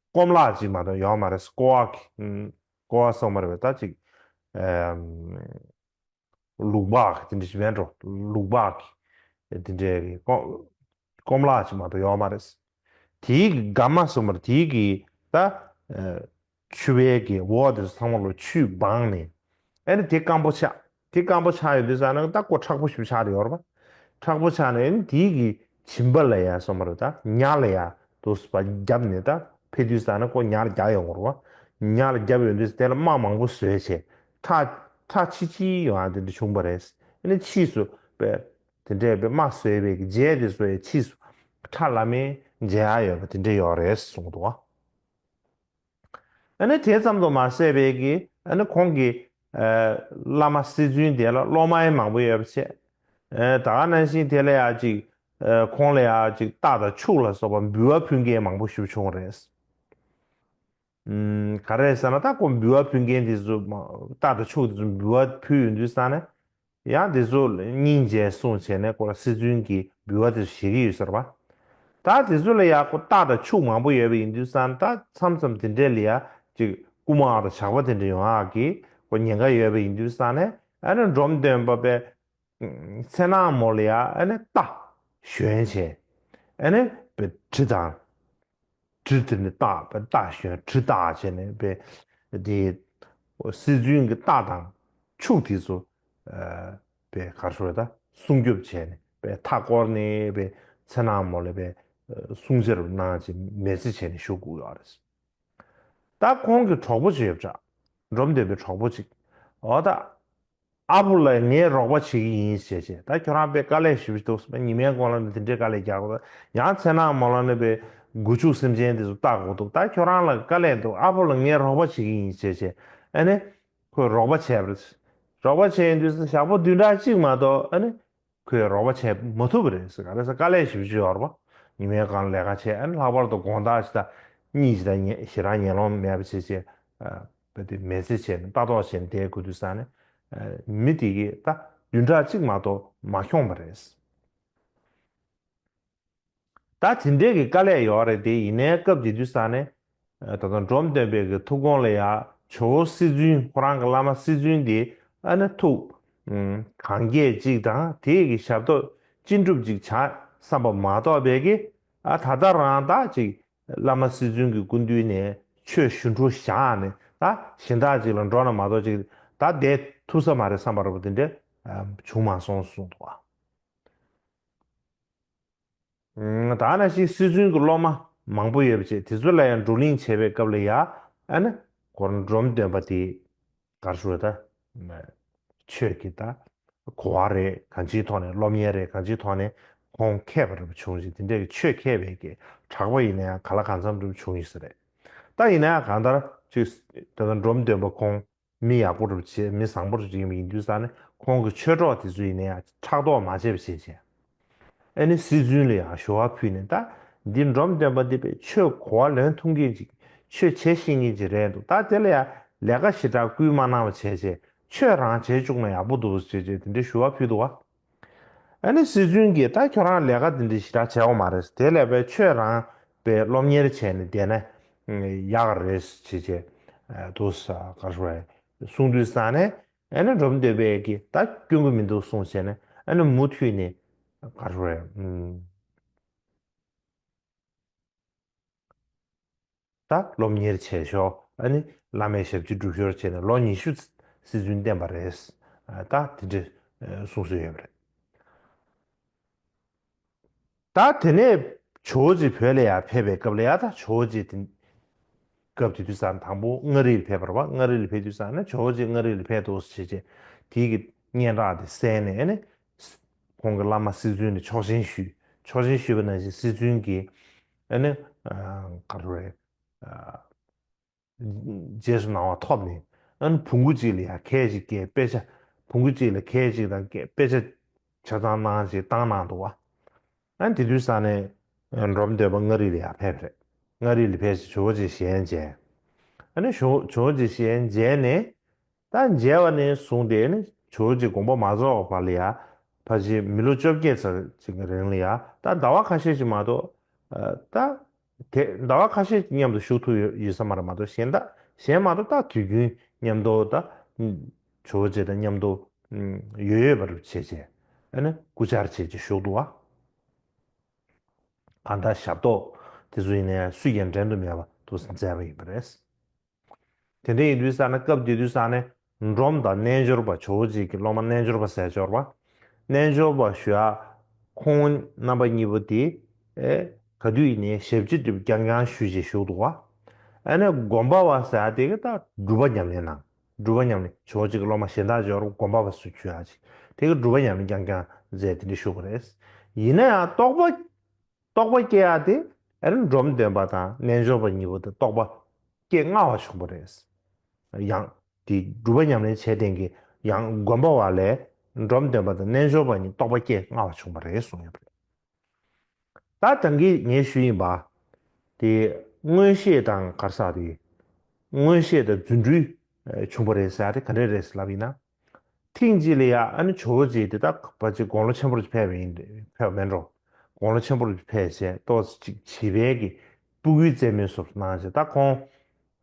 སྐོམ་ལག་ཅིག་མ་གཏོགས་ཡོད་མ་རེད། ཀོ་བ་གི་ཀོ་བ་སོགས་མ་རེད་པས། ད་ཅིག་ཨམ། ལུག་པག་དེ་འདྲ་ཞིག་མེད་འགྲོ། ལུག་པག་གི་དེ་འདྲའི་གི་སྐོམ་སྐོམ་ལག་ཅིག་མ་གཏོགས་ཡོད་མ་རེད། དེའི་གི་འགབ་མ་སོགས་མ་རེད། དེའི་གི་ད་ཨ། ཆུ་བའི་གི་འོག་དེ་ཚོ་ཚང་མ་ལོ་ཆུས་སྦངས་ནས། ཨ་ནི་དེ་སྐམ་པོ་ཆགས། དེ་སྐམ་པོ་ཆགས་ཡོད་དུས་ཙང་ན་ད་ཀོ་མཁྲེགས་པོ་ཞིག་ཆགས་ཡོད་རེད་པ། མཁྲེགས་པོ་ཆགས་ནས་ཨ་ནི་དེའི་གི་བྱིན་པ་ལ་ཡ་སོགས་མ་རེད། ད་ཉ་ལ་ཡ་དུ་བརྒྱབ་ནས་ད་ཕེབས་དུས་ཙང་ན་ཀོ་ཉ་ལ་རྒྱག་ཡོང་གི་རེད་པ། ཉ་ལ་རྒྱབ་ཡོང་དུས་དེ་ལ་རྨ་མང་པོ་བཟོས་བྱས། ཁྲག་ཁྲག་ཆི་ཆི་ཡོང་ཡ་དེ་འདྲ་བྱུང་བ་རེད། ཨ་ནི་ཕྱིས་སུ་པས་དེ་འདྲས་པའི་རྨ་བཟོས་པའི་གི་རྗེས་དེ་ཚོ་ཡི་ཕྱིས་སུ་ཁྲག་ལམ་མེ་འཇལ་ཡ་ཡོད་པ་དེ་འདྲས་ཡོད་རེད་གསུངས་འདུག་པ། ཨ་ནི་དེ་ཙམ་དུ་མ་ཟད་པའི་གི་ཨ་ནི་ཁོང་གི་ཨ། བླ་མ་སྲིད་བཙུན་དེ་ལ་སློབ་མ་ཡང་མང་པོ་ཡོད་པ་བྱས། ཨ། ད་ག་ནང་བཞིན་དེ་ལ་ཡང་ཅིག་ཨ། ཁོང་ལ་ཡང་ཅིག་རྟ་དང་ཕྱུགས་ལ་སོགས་པ་འབུལ་བ་ཕུལ་མཁན་མང་པོ་ཞིག་བྱུང་རེད། ཨུམ། ག་རེ་ཟེར་ན་ད་ཁོ་འབུལ་བ་ཕུལ་མཁན་དེ་ཚོ་མ་རྟ་དང་ཕྱུགས་དེ་ཚོ་འབུལ་བ་ཕུལ་ཡོང་དུས་ཙང་ནས། ཡང་དེ་ཚོ་སྙིང་རྗེ་གསུངས་བྱས་ནས་ཁོ་ལ་སྲིད་བཙུན་གྱི་འབུལ་བ་དེ་ཚོ་བཞེས་ཀྱི་ཡོད་ཟེར་བ། ད་དེ་ཚོ་ལ་ཡང་ཁོ་རྟ་དང་ཕྱུགས་མང་པོ་ཡོད་པ་ཡིན་དུས་ཙང་ད་མཚམས་མཚམས་དེ་འདྲས་ལ་ཡང་ཅིག་རྐུ་མ་དང་ཇག་པ་དེ་འདྲས་ཡོང་ཡག་གི་ཁོ་ཉེན་ཁ་ཡོད་པ་ཡིན་དུས་ཙང་ནས། ཨ་ནི་འབྲོམ་སྟོན་པ་པའི་མཚན་ནག་མོ་ལ་ཡང་ཨ་ནི་རྟ་ཞོན་བྱས། ཨ་ནི་པའི་གྲི་དང་། གྲི་དེ་ནི་བཏགས་པའི་རྟ་ཞོན་གྲི་བཏགས་བྱས་ནས་པའི་དེ་སྲིད་བཙུན་གྱི་རྟ་དང་ཕྱུགས་དེ་ཚོ་ཨ་པའི་གར་ཤོར་ད་སྲུང་སྐྱོབ་བྱས་ནས་པའི་མཐའ་བསྐོར་ནས་པའི་མཚན་ནག་མོ་ལ་པའི་སྲུང་བྱ་རུ་གནང་བྱས་མེལ་ཙེ་བྱས་ནས་བཞུགས་དགོས་ཡོད་རེད། ད་ཁོང་གི་གྲོགས་པོ་ཅིག་ཡོད་པ་འདྲ། འབྲོམ་སྟོན་པའི་གྲོགས་པོ་ཅིག་འོ་ད། ཨ་བུ་ལགས་ངས་རོགས་པ་བྱེད་ཀྱི་ཡིན་ཞེས་བྱས། ད་ཁྱོད་རང་དཔེ་དཀའ་ལས་ཞེ་པོ་ཅིག་འདུག་ཉི་མའི་གོང་ལ་ནི་དེ་འདྲའི་དཀའ་ལས་རྒྱག་དགོས། ཡང་མཚན་ནག་མོ་ལ་ནི་དཔེ་སྒོ་ཕྱུགས་སེམས་ཅན་དེ་ཚོ་བལྟ་དགོས་འདུག་ད་ཁྱོད་རང་ལ་དཀའ་ལས་འདུག་ཨ་བུ་ལགས་ངས་རོགས་པ་བྱེད་ཀྱི་ཡིན་ཞེས་བྱས། ཨ་ནི་ཁོས་རོགས་པ་བྱས་པ་རེད། རོགས་པ་བྱས་ཡོང་དུས་སུ་ཞག་པོ་བདུན་ཕྲག་གཅིག་མ་གཏོགས་ཨ་ནི་ཁོས་རོགས་པ་བྱས་མ་ཐུབ་པ་རེད་ཟེར། ག་རེ་ཟེར་དཀའ་ལས་ཞེ་པོ་ཅིག་ཡོད་རེད་པ། ཉི་མའི་གང་ལས་ཀ་བྱས། ཨ་ནི་ལྷག་པར་དུ་དགོང་དག་ཅིག་ད་གཉིད་ཅིག་ད་ཉལ་ཞེ་དྲག་ཉལ་ལོང་མེད་པ་བྱས་བྱས། ཨ་དཔེ་དེ་མེལ་ཙེ་བྱས་ནས་ལྟ་རྟོག་བྱས་ནས་བསྡད་དགོས་དུས་ཙང་ནས། ཨ་མི་དེ་གིས་ད་བདུན་ཕྲག་གཅིག་མ་གཏོགས་མ་འཁྱོངས་པ་རེད། ད་དེ་འདྲའི་གི་དཀའ་ལས་ཡོད་རེད་དེ། ཡིན་ནའི་སྐབས་དེ་དུས་ཙང་ནས་ཨ་ད་དུང་འབྲོམ་སྟོན་པའི་གི་ཐུགས་དགོངས་ལ་ཡ་ཇོ་བོ་སྲིད་བཙུན། ཁོ་རང་གི་བླ་མ་སྲིད་བཙུན་དེ་ཨ་ནི་ཐུགས་ཨུམ་གང་རྒྱས་གཅིག་དང་། དེ་གི་ཞབས་ཏོག་ཅི་འགྲུབ་ཅིག་བྱ་བསམ་པ་མ་གཏོགས་པའི་གི་ཨ་ད་ལྟ་རང་ད་ཅིག་བླ་མ་སྲིད་བཙུན་གྱི་སྐུ་མདུན་ནས་ཆོས་ཞུ་འཕྲོ་བཞག་ནས་ད་གཞན་དག་ཅིག་ལ་འགྲོ་ན་མ་གཏོགས་ཅིག་ད་བསྡད་ཐུབ་ས་མ་རེད་བསམ་པ་རེད་པ། དེ་འདྲ་བྱུང་མ་སོང་གསུངས་འདུག་པ། ད་ནང་བཞིན་སྲིད་བཙུན་གྱི་སློབ་མ་ མང་པོ་ཡོད་པ་བྱས། དེ་ཚོ་ལ་ཡང་བགྲོ་གླེང་བྱེད་པའི་སྐབས་ལ་ཡ། ཨ་ནི་ཁོ་རང་འབྲོམ་སྟོན་པ་དེ་ག་རེ་ཞུ་དགོས་རེད་ད། ཆོས་ཀྱི་ད་གོ་བ་རེད། གང་ཅིའི་ཐོག་ནས། སློབ་གཉེར་རེད། གང་ཅིའི་ཐོག་ནས་ཁོང་མཁས་པ་འདྲ་པོ་བྱུང་ཞིང་། དེ་འདྲའི་གི་ཆོས་མཁས་པའི་གི་གྲགས་པ་ཡིན་ན་ཡང་ག་ལ་གང་འཚམ་འདྲ་པོ་བྱུང་ཡོད་ས་རེད། ད་ཡིན་ན་ཡང་གང་ལྟར་ཅིག་ད་ལྟ་འབྲོམ་སྟོན་པ་ཁོང་མི་ཡག་པོ་འདྲ་པོ་བྱས། མི་བཟང་པོ་འདྲ་པོ་ཅིག་ཡིན་པ་ཡིན་དུས་ཙང་ནས། ཁོང་གི་ཆོས་གྲོགས་དེ་ཚོ་ཡིན་ན་ཡང་ཕྲག་དོག་མ་བྱས་པ་བྱས་བྱས། ཨ་ནི་སྲིད་བཙུན་ལ་ཡང་ཞུ་བ་ཕུལ་ནས། ད་འདི་འབྲོམ་སྟོན་པ་འདི་དཔེ་ཆོས་གོ་བ་ལོན་ཐུབ་མཁན་ཅིག་ཆོས་བྱེད་ཤེས་མཁན་ཅིག་རེད་འདུག་ད་དེ་ལ་ཡང་ལས་ཀ་ཞེ་དྲག་སྐུལ་མ་གནང་བ་བྱས་བྱས། ཆོས་རང་བྱེད་བཅུག་ན་ཡག་པོ་འདུག་ཅེས་བྱས་དེ་འདྲའི་ཞུ་བ་ཕུལ་འདུག་བ། ཨ་ནི་སྲིད་བཙུན་གྱིས། ད་ཁྱོད་རང་ལས་ཀ་འདི་འདྲ་ཞེ་དྲག་བྱེད་དགོས་མ་རེད། དེ་ལས་དཔེ་ཆོས་རང་དཔེ་སློབ་གཉེར་བྱས་ནས་བསྡད་ན་ཡག་རེད་ཅེས་བྱས་འདུག་ས། ག་རེ་ཞུ་དགོས་རེད། གསུངས་དུས་ཙང་ནས། ཨ་ནི་འབྲོམ་སྟོན་པས་ཀྱིས་ད་སྐྱོན་གྱི་མི་འདུག་གསུངས་བྱས་ནས། ཨ་ནི་མུ་མཐུད་ནས་ག་རེ་ཞུ་དགོས་རེད། ཨུམ། ད་སློབ་གཉེར་བྱས་ཞོར། ཨ་ནི་བླ་མའི་ཞབས་ཕྱི་སྒྲུབ་ཞོར་བྱས་ནས་ལོ་ཉི་ཤུ་སྲིད་བཙུན་བསྟེན་པ་རེད། ཨ། ད་དེ་འདྲ་གསུངས་སྲོལ་ཡོད་པ་རེད། ད་དེ་ནས་ཇོ་བོ་རྗེ་བོད་ལ་ཡར་ཕེབས་པའི་སྐབས་ལ་ཡ། ད་ཇོ་བོ་རྗེ་དེ་སྐབས་དེ་དུས་ཙང་དང་པོ་མངའ་རིས་ལ་ཕེབས་པ་རེད་པ། མངའ་རིས་ལ་ཕེབས་དུས་ཙང་ནས། ཇོ་བོ་རྗེ་མངའ་རིས་ལ་ཕེབས་འདུག་ཟེར་བྱས་བྱས་དེའི་གི་སྙན་གྲགས་དེ་གསན་ནས། ཨ་ནི་ཁོང་གི་བླ་མ་སྲིད་བཙུན་ལ་ཆོག་མཆན་ཞུས། ཆོག་མཆན་ཞུས་པ་ནང་བཞིན་སྲིད་བཙུན་གྱིས། ཨ་ནི་ག་རེ་རེད། རྗེས་སུ་གནང་བ་ཐོབ་ནས། ཨ་ནི་བོང་གུ་གཅིག་ལ་ཡ་ཁལ་གཅིག་བསྐྱལ། དཔེ་ཆ། བོང་གུ་གཅིག་ལ་ཁལ་གཅིག་དང་བསྐྱལ། དཔེ་ཆ་ཆ་ཚང་གནང་བྱས་བཏང་གནང་འདུག་བ། ཨ་ནི་དེ་དུས་ཙང་ནས་འབྲོམ་སྟོན་པ་མངའ་རིས་ལ་ཡར་ཕེབས་པ་རེད། མངའ་རིས་ལ་ཕེབས་བྱས་ཇོ་བོ་རྗེ་ཞལ་མཇལ། ཨ་ནི་ཇོ་ཇོ་བོ་རྗེ་ཞལ་མཇལ་ནས། ད་མཇལ་བ་ནས་བཟུང་སྟེ་ནི་ཇོ་བོ་རྗེ་དགོངས་པ་མ་རྫོགས་བར་ལ་ཡ། ཕལ་ཆེར་མི་ལོ་བཅོ་བརྒྱད་ཙམ་ཅིག་གི་རིང་ལ་ཡ། ད་ཟླ་བ་ཁ་ཤས་ཤིག་མ་གཏོགས། ཨ། ད་དེ་ཟླ་བ་ཁ་ཤས་མཉམ་དུ་བཞུགས་ཐུབ་ཡོད་ཡོད་ས་མ་རེད་མ་གཏོགས། གཞན་དག་གཞན་མ་གཏོགས་ད་དུས་རྒྱུན་མཉམ་དུ། ད་ཇོ་བོ་རྗེ་དང་མཉམ་དུ་ཡོད་ཡོད་པར་བྱས་བྱས། ཨ་ནི་སྐུ་བཅར་བྱས་བྱས་བཞུགས་འདུག་བ། གང་ལྟར་ཞབས་ཏོག་དེ་ཚོ་ཡིན་ན་ཡང་སུས་ཀྱང་འགྲན་དུ་མེད་པ་འདུག་སེ་མཛད་པ་ཡིན་པ་རེད། དེ་འདྲ་ཡིན་དུས་ཙང་ནས། སྐབས་དེ་དུས་ཙང་ནས་འབྲོམ་དང་རྣལ་འབྱོར་པ། ཇོ་བོ་རྗེ་གི་སློབ་མ་རྣལ་འབྱོར་པ་ཟེར་ཡ་ཅིག་ཡོད་རེད་པ། རྣལ་འབྱོར་པ་ཞུ་ཡ། ཁོང་རྣམ་པ་གཉིས་པོ་དེ། ཨེ། ག་དུས་ཡིན་ནའི་ཞབས་ཕྱི་དེ་རྐྱང་རྐྱང་ཞུས་བྱས་བཞུགས་འདུག་བ། ཨ་ནི་སྒོམ་པ་བ་ཟེར་ཡ་དེ་གི་ད་སྒྲུབ་པ་ཉམས་ལེན་གནང་། སྒྲུབ་པ་ཉམས་ལེན། ཇོ་བོ་རྗེ་གི་སློབ་མ་གཞན་དག་ཅིག་ཡོད་རེད། སྒོམ་པ་བ་ཟེར་ཞུ་ཡ་ཅིག་དེ་གི་སྒྲུབ་པ་ཉམས་ལེན་རྐྱང་རྐྱང་མཛད། དེ་འདྲ་བཞུགས་པ་རེད། ཡིན་ན་ཡང་རྟོགས་པ། རྟོགས་པ་སྐྱེ་ཡ་དེ། ཨ་ནི་འབྲོམ་སྟོན་པ་དང་རྣལ་འབྱོར་པ་གཉིས་པོ་དེ་རྟོགས་པ་སྐྱེ་སྔ་བ་བྱུང་བ་རེད། ཡང་དེ་སྒྲུབ་པ་ཉམས་ལེན་བྱས་བསྡད་མཁན་ཡང་སྒོམ་པ་བ་ལས་འབྲོམ་སྟོན་པ་དང་རྣལ་འབྱོར་པ་གཉིས་རྟོགས་པ་སྐྱེ་སྔ་བ་བྱུང་བ་རེད་གསུངས་ཡོད་པ་རེད། ད་ད་གིན་ངས་ཞུས་ཡིན་པ། དེ་མངོན་ཤེས་དང་ག་རེ་ཟེར་དེ། མངོན་ཤེས་དང་རྫུ་འཕྲུལ་བྱུང་བ་རེད་ཟེར་དེ་ག་འདྲ་རེད་ཟེར་ལབ་ཡིན་ན། ཐེངས་གཅིག་ལ་ཡ། ཨ་ནི་ཇོ་བོ་རྗེ་དེ་ད་ཕལ་ཆེར་དགུང་ལོ་ཆེན་པོ་རུ་ཕེབས་པ་ཡིན། ཕེབས་པ་མིན་འགྲོ། དགུང་ལོ་ཆེན་པོ་རུ་ཕེབས་བྱས་ཏོག་ཙམ་ཅིག་བྱིས་པའི་གི་སྤུ་གུའི་རྩེད་མོའི་བཟོ་འདྲ་གནང་བྱས། ད་ཁོང་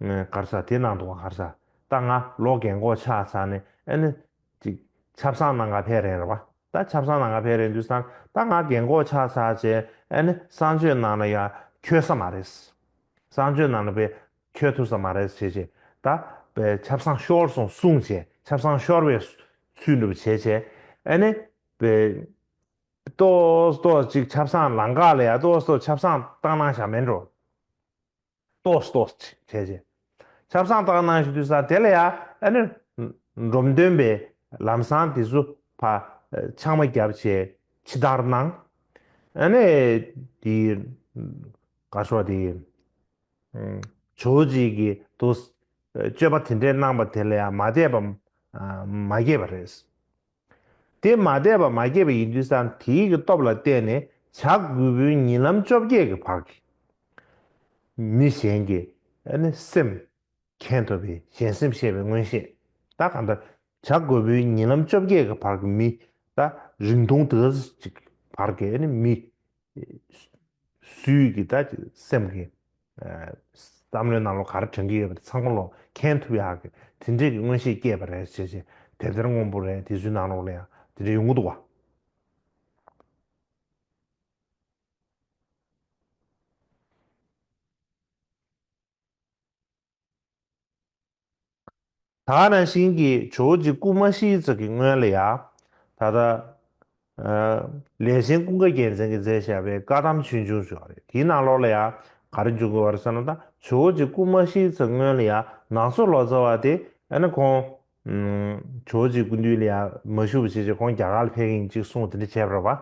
ག་རེ་ཟེར་དེ་གནང་འདུག་ག་རེ་ཟེར། ད་ང་ལོ་རྒན་གོག་ཆགས་ཚར་ནས། ཨ་ནི་ཅིག་ཆབ་གསང་ནང་ག་ཕེབས་རན་རེད་པ། ད་ཆབ་གསང་ནང་ག་ཕེབས་རན་དུས་ཙང་ད་ང་རྒན་གོག་ཆགས་ཚར་བྱས། ཨ་ནི་གསང་སྤྱོད་ནང་ལ་ཡ་འཁྱོལ་ས་མ་རེད། གསང་སྤྱོད་ནང་ལ་དཔེ་འཁྱོལ་ཐུབ་ས་མ་རེད་བྱས་བྱས། ད་དཔེ་ཆབ་གསང་ཤོར་སོང་གསུངས་བྱས། ཆབ་གསང་ཤོར་བའི་ཚུལ་འདྲ་པོ་བྱས་བྱས། ཨ་ནི་དཔེ་ཏོག་ཙམ་ཏོག་ཙམ་ཅིག་ཆབ་གསང་ལམ་ཁ་ལ་ཡ་ཏོག་ཙམ་ཏོག་ཙམ་ཆབ་གསང་བཏང་གནང་བཞག་མིན་འགྲོ། ཏོག་ཙམ་ཏོག་ཙམ་ཅིག་བྱས་བྱས། ཆབ་གསང་བཏང་གནང་བཞག་དུས་ཙང་དེ་ལ་ཡ། ཨ་ནི་འབྲོམ་སྟོན་པས་ལམ་སང་དེ་ཚོ་ཕར་ཆང་མ་བརྒྱབ་བྱས་ཕྱི་བདར་གནང་། ཨ་ནི་དེ་ག་རེ་ཟེར་དེ། ཇོ་བོ་རྗེ་གིས་དུ་སྤྱོད་པ་དེ་འདྲས་གནང་བ་དེ་ལ་ཡང་མ་དད་པ་མ་སྐྱེས་པ་རེད། དེ་མ་དད་པ་མ་སྐྱེས་པ་ཡིན་དུས་ཙང་དེའི་གི་སྟོབས་ལ་བརྟེན་ནས་བྱ་རྒོད་པོའི་ཉིན་ལམ་བཅོ་བརྒྱད་ཀྱི་བར་གྱི་མི་གཞན་གྱི་ཨ་ནི་སེམས་མཁྱེན་ཐུབ་པའི་གཞན་སེམས་ཤེས་པའི་མངོན་ཤེས། ད་གང་ལྟར་བྱ་རྒོད་པོའི་ཉིན་ལམ་བཅོ་བརྒྱད་ཀྱི་བར་གྱི་མི། ད་རིང་ཐུང་དེ་ག་ཙམ་ཅིག་བར་གྱི་ཨ་ནི་མི། སུའི་གི་ད་སེམས་ཀྱི་བསམ་བློའི་ནང་ལོགས་ག་རེ་དྲན་གྱི་ཡོད་པ་དེ་ཚང་མ་ལོ་མཁྱེན་ཐུབ་ཡག་གི་དེ་འདྲས་ཀྱི་མངོན་ཤེས་སྐྱེས་པ་རེད་ཅེས་བྱས། དེབ་ཐེར་སྔོན་པོ་རེད། དེ་ཚོའི་ནང་ལོགས་ལ་ཡང་དེ་འདྲས་ཡོང་གི་འདུག་བ། ད་ག་ནང་བཞིན་གྱི་ཇོ་བོ་རྗེ་སྐུ་མ་ཤི་ཙམ་གྱི་སྔོན་ལ་ཡ། ད་ལྟ་ལས་ཆེན་ཀུན་དགའ་རྒྱལ་མཚན་གྱིས་མཛད་བཞག་པའི་བཀའ་གདམས་ཆོས་འབྱུང་ཞུ་བ་རེད། དེའི་ནང་ལོགས་ལ་ཡ། ག་རེ་འབྱུང་གི་ཡོད་རེད་ཟེར་ན། ད་ཇོ་བོ་རྗེ་སྐུ་མ་གཤེགས་ཚེ་སྔོན་ལ་ཡ་ནག་ཚོ་ལོ་ཙཱ་བ་དེ་ཨ་ནི་ཁོང་ཇོ་བོ་རྗེ་སྐུ་མདུན་ལ་ཡ་མ་བཞུགས་པ་བྱས་བྱས་ཁོང་རྒྱ་གར་ལ་ཕེབས་ཀྱི་ཡིན་ཅིག་གསུངས་དེ་འདྲ་བྱས་པ་རེད་པ།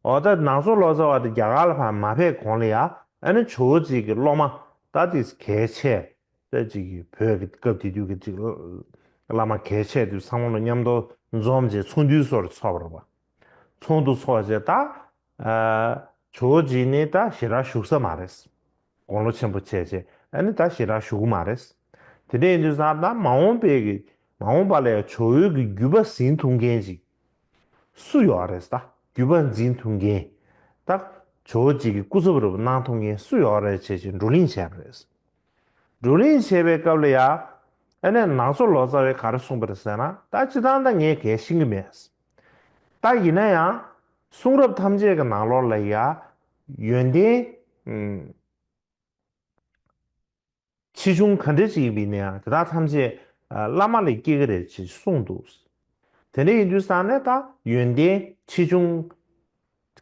འོ་ད་ནག་ཚོ་ལོ་ཙཱ་བ་དེ་རྒྱ་གར་ལ་ཕར་མ་ཕེབས་གོང་ལ་ཡ་ཨ་ནི་ཇོ་བོ་རྗེ་གི་སློབ་མ་ད་དེ་གལ་ཆེ། ད་ཅིག་གི་བོད་ཀྱི་སྐབས་དེ་དུས་ཀྱི་ཅིག་བླ་མ་གལ་ཆེ་དུས་ཚང་མ་ལ་མཉམ་དུ་འཛོམས་བྱས་ཚོགས་འདུའི་སོར་ཚོགས་པ་རེད་པ། ཚོགས་འདུ་ཚོགས་བྱས་ད་ཨ་ཇོ་བོ་རྗེ་ནི་ད་ཞེ་དྲག་བཞུགས་ས་མ་རེད། དགུང་ལོ་ཆེན་པོ་བྱས་བྱས་ཨ་ནི་ད་ཞེ་དྲག་བཞུགས་ཀྱི་མ་རེད། དེ་འདྲ་ཡིན་དུས་ཙང་ད་མ་འོངས་པའི་གི་མ་འོངས་པ་ལ་ཡང་ཇོ་བོའི་གི་བརྒྱུད་པ་ཟིན་ཐུབ་མཁན་ཅིག་སུ་ཡོད་རེད། ད་བརྒྱུད་པ་འཛིན་ཐུབ་མཁན། ད་ཇོ་བོ་རྗེ་གི་སྐུ་ཚབ་རུ་གནང་ཐུབ་མཁན་སུ་ཡོད་རེད་བྱས་བྱས་བགྲོ་གླེང་བྱས་པ་རེད། བགྲོ་གླེང་བྱས་པའི་སྐབས་ལ་ཡ། ཨ་ནི་ནག་ཚོ་ལོ་ཙཱ་བས་ག་རེ་གསུངས་པ་རེད་ཟེར་ན། ད་སྤྱིར་བཏང་ད་ངས་གལ་ཤེས་ཀྱི་མེད། ད་ཡིན་ན་ཡང་། གསུང་རབ་ཐམས་ཅད་ཀྱི་ནང་ལོགས་ལ་ཡ། ཡོན་ཏན། ཨུམ། ཆེ་ཆུང་ག་འདྲ་ཅིག་ཡིན་པ་ཡིན་ན་ཡང་དེ་དག་ཐམས་ཅད་ཨ་བླ་མ་ལས་སྐྱེ་གི་རེད་ཅེས་གསུངས་འདུག། དེ་འདྲ་ཡིན་དུས་ཙང་ནས་ད་ཡོན་ཏན་ཆེ་ཆུང་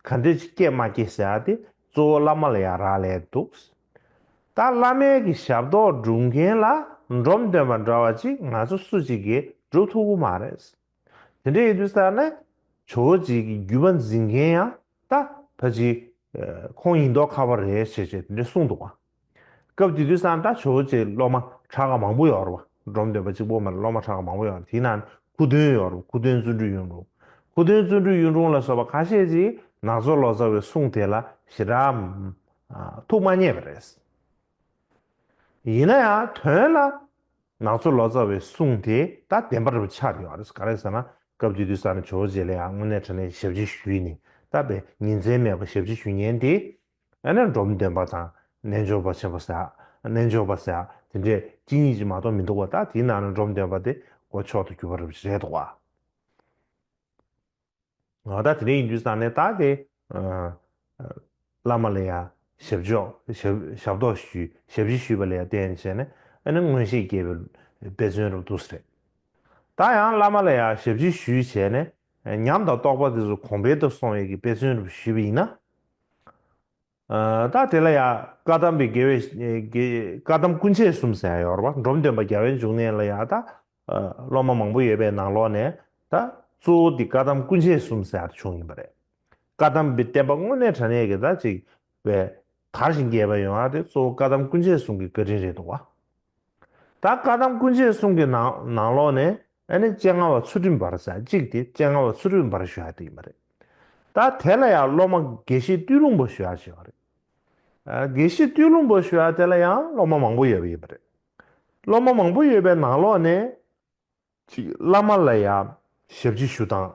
ག་འདྲ་ཅིག་སྐྱེ་མ་སྐྱེ་ཟེར་ཡ་དེ་གཙོ་བོ་བླ་མ་ལ་ཡ་རག་ལས་འདུག། ད་བླ་མའི་གི་ཞབས་ཏོག་སྒྲུབ་མཁན་ལ་འབྲོམ་སྟོན་པ་འདྲ་བ་ཅིག་ང་ཚོ་སུ་གཅིག་གིས་སྒྲུབ་ཐུབ་ཀྱི་མ་རེད། དེ་འདྲ་ཡིན་དུས་ཙང་ནས་ཇོ་བོ་རྗེ་གི་བརྒྱུད་པ་འཛིན་མཁན་ཡང་ད་ཕ་ཅིག་ཁོང་ཡིན་མདོག་ཁ་པོ་རེད་ཅེས་བྱས་དེ་འདྲ་གསུངས་འདུག་བ། སྐབས་དེ་དུས་ཙང་ད་ཇོ་བོ་རྗེ་སློབ་མ་ཁྲ་ཁ་མང་པོ་ཡོད་རེད་བ། འབྲོམ་སྟོན་པ་གཅིག་པོ་མ་རེད། སློབ་མ་ཁྲ་ཁ་མང་པོ་ཡོད་རེད། དེའི་ནང་ཁུ་སྟོན་ཡོད་རེད། ཁུ་སྟོན་བརྩོན་འགྲུས་གཡུང་དྲུང་། ཁུ་སྟོན་བརྩོན་འགྲུས་གཡུང་དྲུང་ལ་སོགས་པ་ཁ་ཤས་ཅིག་ནག་ཚོ་ལོ་ཙཱ་བའི་གསུང་དེ་ལ་ཞེ་དྲག་ཐུགས་མ་མཉེས་པ་རེད། ཡིན་ན་ཡང་དོན་ལ་ནག་ཚོ་ལོ་ཙཱ་བའི་གསུང་དེ་ད་བདེན་པ་རེད་པ་ཆགས་ཡོད་རེད། ག་རེ་ཟེར་ན་སྐབས་དེ་དུས་ཙང་ནས་ཇོ་བོ་རྗེ་ལ་ཡང་དངོས་གནས་དྲང་གནས་ཞབས་ཕྱི་ཞུས་ནས་ད་དཔེ་ཉིན་མཚན་མེད་པར་ཞབས་ཕྱི་ཞུ་མཁན་དེ་ཨ་ནི་འབྲོམ་སྟོན་པ་དང་རྣལ་འབྱོར་པ་ཆེན་པོ་ཟེར། རྣལ་འབྱོར་པ་ཟེར་དེ་འདྲས་གཅིག་གཉིས་ཅིག་མ་གཏོགས་མི་འདུག་བ། ད་དེའི་ནང་ནས་འབྲོམ་སྟོན་པ་དེ་གོ་མཆོག་ཏུ་གྱུར་པ་རེད་པ་རེད་འདུག་བ། ང་ད་དེ་འདྲ་ཡིན་དུས་ཙང་ནས་ད་དེ་ཨ་བླ་མ་ལ་ཡ་ཞབས་ཕྱོགས་ཞབས་ཞབས་ཏོག་ཞུས། ཞབས་ཕྱི་ཞུས་པ་ལ་ཡ་བརྟེན་བྱས་ནས་ཨ་ནི་མངོན་ཤེས་སྐྱེས་པའི་དཔེ་མཚོན་རུ་འདུག་ཟེར། ད་ཡང་བླ་མ་ལ་ཡ་ཞབས་ཕྱི་ཞུས་བྱས་ནས་ཉམས་དང་རྟོགས་པ་དེ་ཚོ་གོང་འཕེལ་དུ་སོང་བའི་གི་དཔེ་མཚོན་རུ་ཞུས་པ་ཡིན་ན། ཨ་ད་དེ་ལ་ཡ་བཀའ་གདམས་པའི་དགེ་བའི་དགེ་བཀའ་གདམས་སྐུ་མཆེད་གསུམ་ཟེར་ཡ་ཡོད་རེད་བ། འབྲོམ་སྟོན་པ་རྒྱལ་བའི་འབྱུང་གནས་ལ་ཡ་ད་ཨ་སློབ་མ་མང་པོ་ཡོད་པའི་ནང་ལོགས་ནས་ད་གཙོ་བོ་དེ་བཀའ་གདམས་སྐུ་མཆེད་གསུམ་ཟེར་ཡ་བྱུང་ཡིན་པ་རེད། བཀའ་གདམས་པའི་བསྟན་པ་དངོས་གནས་དྲང་གནས་ཀྱི་ད་ཅིག་པའི་དར་ཞིང་རྒྱས་པ་ཡོང་ཡ་དེ་གཙོ་བོ་བཀའ་གདམས་སྐུ་མཆེད་གསུམ་གྱི་བཀའ་དྲིན་རེད་འདུག་བ། ད་བཀའ་གདམས་སྐུ་མཆེད་གསུམ་གྱི་ནང་ནང་ལོགས་ནས་ཨ་ནི་སྤྱན་སྔ་བ་ཚུལ་ཁྲིམས་འབར་ཟེར་གཅིག་དེ་སྤྱན་སྔ་བ་ཚུལ་ཁྲིམས་འབར་ཞུ་ཡ་དེ་ཡིན་པ་རེད། ད་དེ་ལ་ཡང་སློབ་མ་དགེ་བཤེས་སྟོད་ལུང་པ་ཞུ་ཡ་ཞིག་ཡོད་རེད། ཨ་དགེ་བཤེས་སྟོད་ལུང་པ་ཞུ་ཡ་དེ་ལ་ཡང་སློབ་མ་མང་པོ་ཡོད་པ་ཡིན་པ་རེད། སློབ་མ་མང་པོ་ཡོད་པའི་ནང་ལོགས་ནས་ཅིག་བླ་མ་ལ་ཡང་ཞབས་ཕྱི་ཞུ་སྟངས།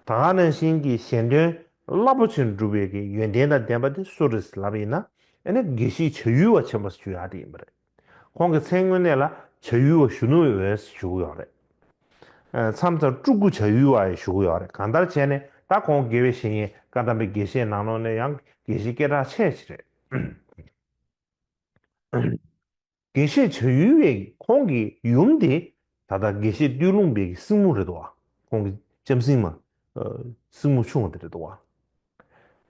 ད་ག་ནང་བཞིན་གྱི་གཞན་དོན་རླབས་པོ་ཆེན་སྒྲུབ་པའི་གི་ཡོན་ཏན་དང་ལྡན་པ་དེ་སུ་རེད་ལབ་ཡིན་ན། ཨ་ནི་དགེ་བཤེས་བྱ་ཡུལ་བ་ཆེན་པོ་ཞུ་ཡ་དེ་ཡིན་པ་རེད། ཁོང་གི་མཚན་དངོས་གནས་ལ་བྱ་ཡུལ་བ་གཞོན་ནུ་འོད་ཟེར་ཞུ་གི་ཡོད་རེད། ཨ་མཚམས་མཚམས་སྤྲུལ་སྐུ་བྱ་ཡུལ་བ་ཡང་ཞུ་གི་ཡོད་རེད། གང་ལྟར་བྱས་ནས་ད་ཁོང་དགེ་བའི་བཤེས་གཉེན་བཀའ་གདམས་པའི་དགེ་བཤེས་ནང་ལོགས་ནས་ཡང་དགེ་བཤེས་སྐད་གྲགས་ཆེ་ཞིག་རེད། དགེ་བཤེས་བྱ་ཡུལ་བའི་ཁོང་གི་ཡུམ་དེ་ད་ལྟ་དགེ་བཤེས་སྟོད་ལུང་པའི་གི་སྲིང་མོ་རེད་དོ། ཁོང་གི་ལྕམ་སྲིང་མ། ཨ་སྲིང་མོ་ཆུང་བ་དེ་རེད་དོ།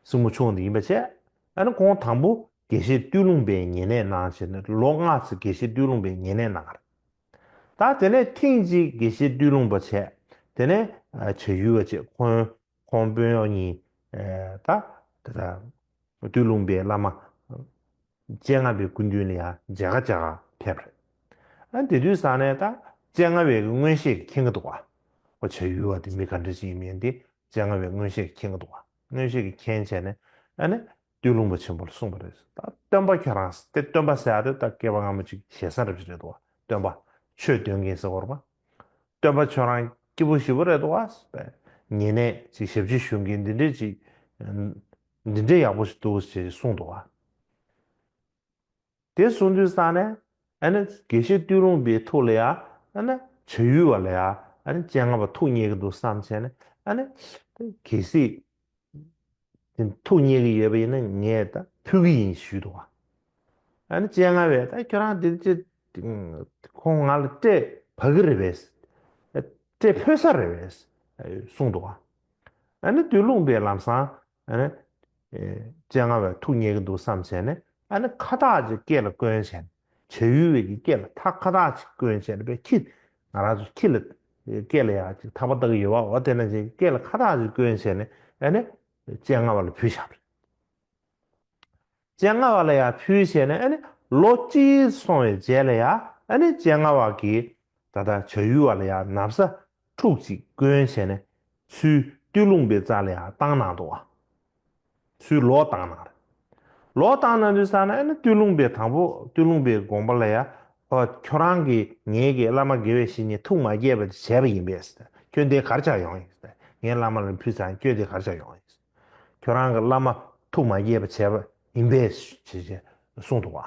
སྲིང་མོ་ཆུང་བ་དེ་ཡིན་པ་བྱས། ཨ་ནི་ཁོང་དང་པོ་དགེ་བཤེས་སྟོད་ལུང་པའི་ཉེ་གནས་གནང་བྱས་ནས་ལོ་ལྔ་ཙམ་དགེ་བཤེས་སྟོད་ལུང་པའི་ཉེ་གནས་གནང་བ་རེད། ད་དེ་ནས་ཐེངས་གཅིག་དགེ་བཤེས་སྟོད་ལུང་པ་བྱས། དེ་ནས་ཨ་བྱ་ཡུལ་བ་བྱས། ཁོང་ཁོང་དཔོན་གཡོག་གཉིས་ཨ་ད་དེ་ད་སྟོད་ལུང་པའི་བླ་མ་སྤྱན་སྔ་བའི་སྐུ་མདུན་ལ་ཡང་མཇལ་ཁ་མཇལ་ཁ་ཕེབས་པ་རེད། ཨ་དེ་དུས་ཙང་ནས་ད་སྤྱན་སྔ་བའི་མངོན་ཤེས་ཀྱིས་མཁྱེན་གྱི་འདུག་བ། ཁོ་བྱ་ཡུལ་བ་དེ་མི་ག་འདྲ་ཞིག་ཡིན་མིན་དེ་སྤྱན་སྔ་བའི་མངོན་ཤེས་ཀྱིས་མཁྱེན་གྱི་འདུག་བ། མངོན་ཤེས་ཀྱིས་མཁྱེན་བྱས་ནས་ཨ་ནི་སྟོད་ལུང་པ་ཆེན་པོ་ལ་གསུངས་པ་རེད། ད་སྟོན་པ་ཁྱོད་རང་དེ་སྟོན་པ་ཟེར་ཡ་དེ་ད་སྐྱེས་པ་སྔ་མ་ཅིག་ཞེ་ས་འདྲ་ཞིག་རེད་འདུག་བ། སྟོན་པ་ཆོས་སྟོན་མཁན་ཟེར་བ་རེད་པ། སྟོན་པ་ཁྱོད་རང་སྐྱིད་པོ་ཞེ་པོ་རེད་འདུག་བ། ཉེ་གནས་ཅིག་ཞབས་ཕྱི་ཞུ་མཁན་འདི་འདྲས་ཅིག་འདི་འདྲས་ཡག་པོ་ཞིག་འདུག་ཅེས་གསུངས་འདུག་བ། དེ་གསུངས་དུས་ཙང་ནས་ཨ་ནི་དགེ་བཤེས་སྟོད་ལུང་པའི་ཐུགས་ལ་ཡ་ཨ་ནི་བྱ་ཡུལ་བ་ལ་ཡ་ཨ་ནི་སྤྱན་སྔ་བ་ཐུགས་མཉེས་ཀྱི་འདུག་བསམ་བྱས་ནས་ཨ་ནི་གལ་སྲིད་དེ་ཐུགས་མཉེས་ཀྱི་ཡོད་པ་ཡིན་ན་ངས་ད་ཕུལ་གྱི་ཡིན་ཞུས་འདུག་བ། ཨ་ནི་སྤྱན་སྔ་བས་ད་ཁྱོད་རང་འདི་ཅི་ཁོང་ང་ལ་སྤྲད་ཕ་གི་རེད་པས། སྤྲད་ཕོད་ས་རེད་པས་གསུངས་འདུག་བ། ཨ་ནི་སྟོད་ལུང་པས་ལམ་སང་ཨ་ནི་ཨེ་སྤྱན་སྔ་བས་ཐུགས་མཉེས་ཀྱི་འདུག་བསམ་བྱས་ནས་ ཨ་ནི་ཁ་བཏགས་ཅིག་སྐེ་ལ་བསྐོན་བྱས་ནས། བྱ་ཡུལ་བའི་གི་སྐེ་ལ་ཐག་ཁ་བཏགས་ཅིག་བསྐོན་བྱས་ནས་པའི་ཁྱི། ང་རང་ཚོ་ཁྱི་ལ་སྐེ་ལ་ཡ་ཅིག་ཐག་པ་བཏགས་ཀྱི་ཡོད་པ། འོ་དེ་ན་ཅིག་སྐེ་ལ་ཁ་བཏགས་ཅིག་བསྐོན་བྱས་ནས། ཨ་ནི་སྤྱན་སྔ་བ་ལ་ཕུལ་བཞག་པ་རེད། སྤྱན་སྔ་བ་ལ་ཡ་ཕུལ་བྱས་ནས། ཨ་ནི་ལོ་གཅིག་སོང་བའི་རྗེས་ལ་ཡ། ཨ་ནི་སྤྱན་སྔ་བ་གིས་ད་ལྟ་བྱ་ཡུལ་བ་ལ་ཡ་ན་བཟའ་ཕྲུག་ཅིག་བསྐོན་བྱས་ནས། ཚུར་སྟོད་ལུང་པའི་རྩ་ལ་ཡ་བཏང་གནང་འདུག་བ། ཚུར་ལོག་བཏང་གནང་རེད། ལོག་བཏང་གནང་དུས་ཙ་ན། ཨ་ནི་སྟོད་ལུང་པའི་དང་པོ། སྟོད་ལུང་པའི་དགོན་པ་ལ་ཡ། ཨོ། ཁྱོད་རང་གིས་ངེད་ཀྱི་བླ་མ་དགེ་བའི་བཤེས་གཉེན་ཐུགས་མ་དགྱེས་པ་བྱས་པ་ཡིན་པས། ཁྱོད་འདིར་ག་རེ་བྱ་ཡོང་ཡིན། ངའི་བླ་མ་ལ་ཕུལ་ཙང་ཁྱོད་འདིར་ག་རེ་བྱ་ཡོང་ཡིན། ཁྱོད་རང་གི་བླ་མ་ཐུགས་མ་དགྱེས་པ་བྱས་པ་ཡིན་པས་ཞེས་གསུངས་འདུག་བ།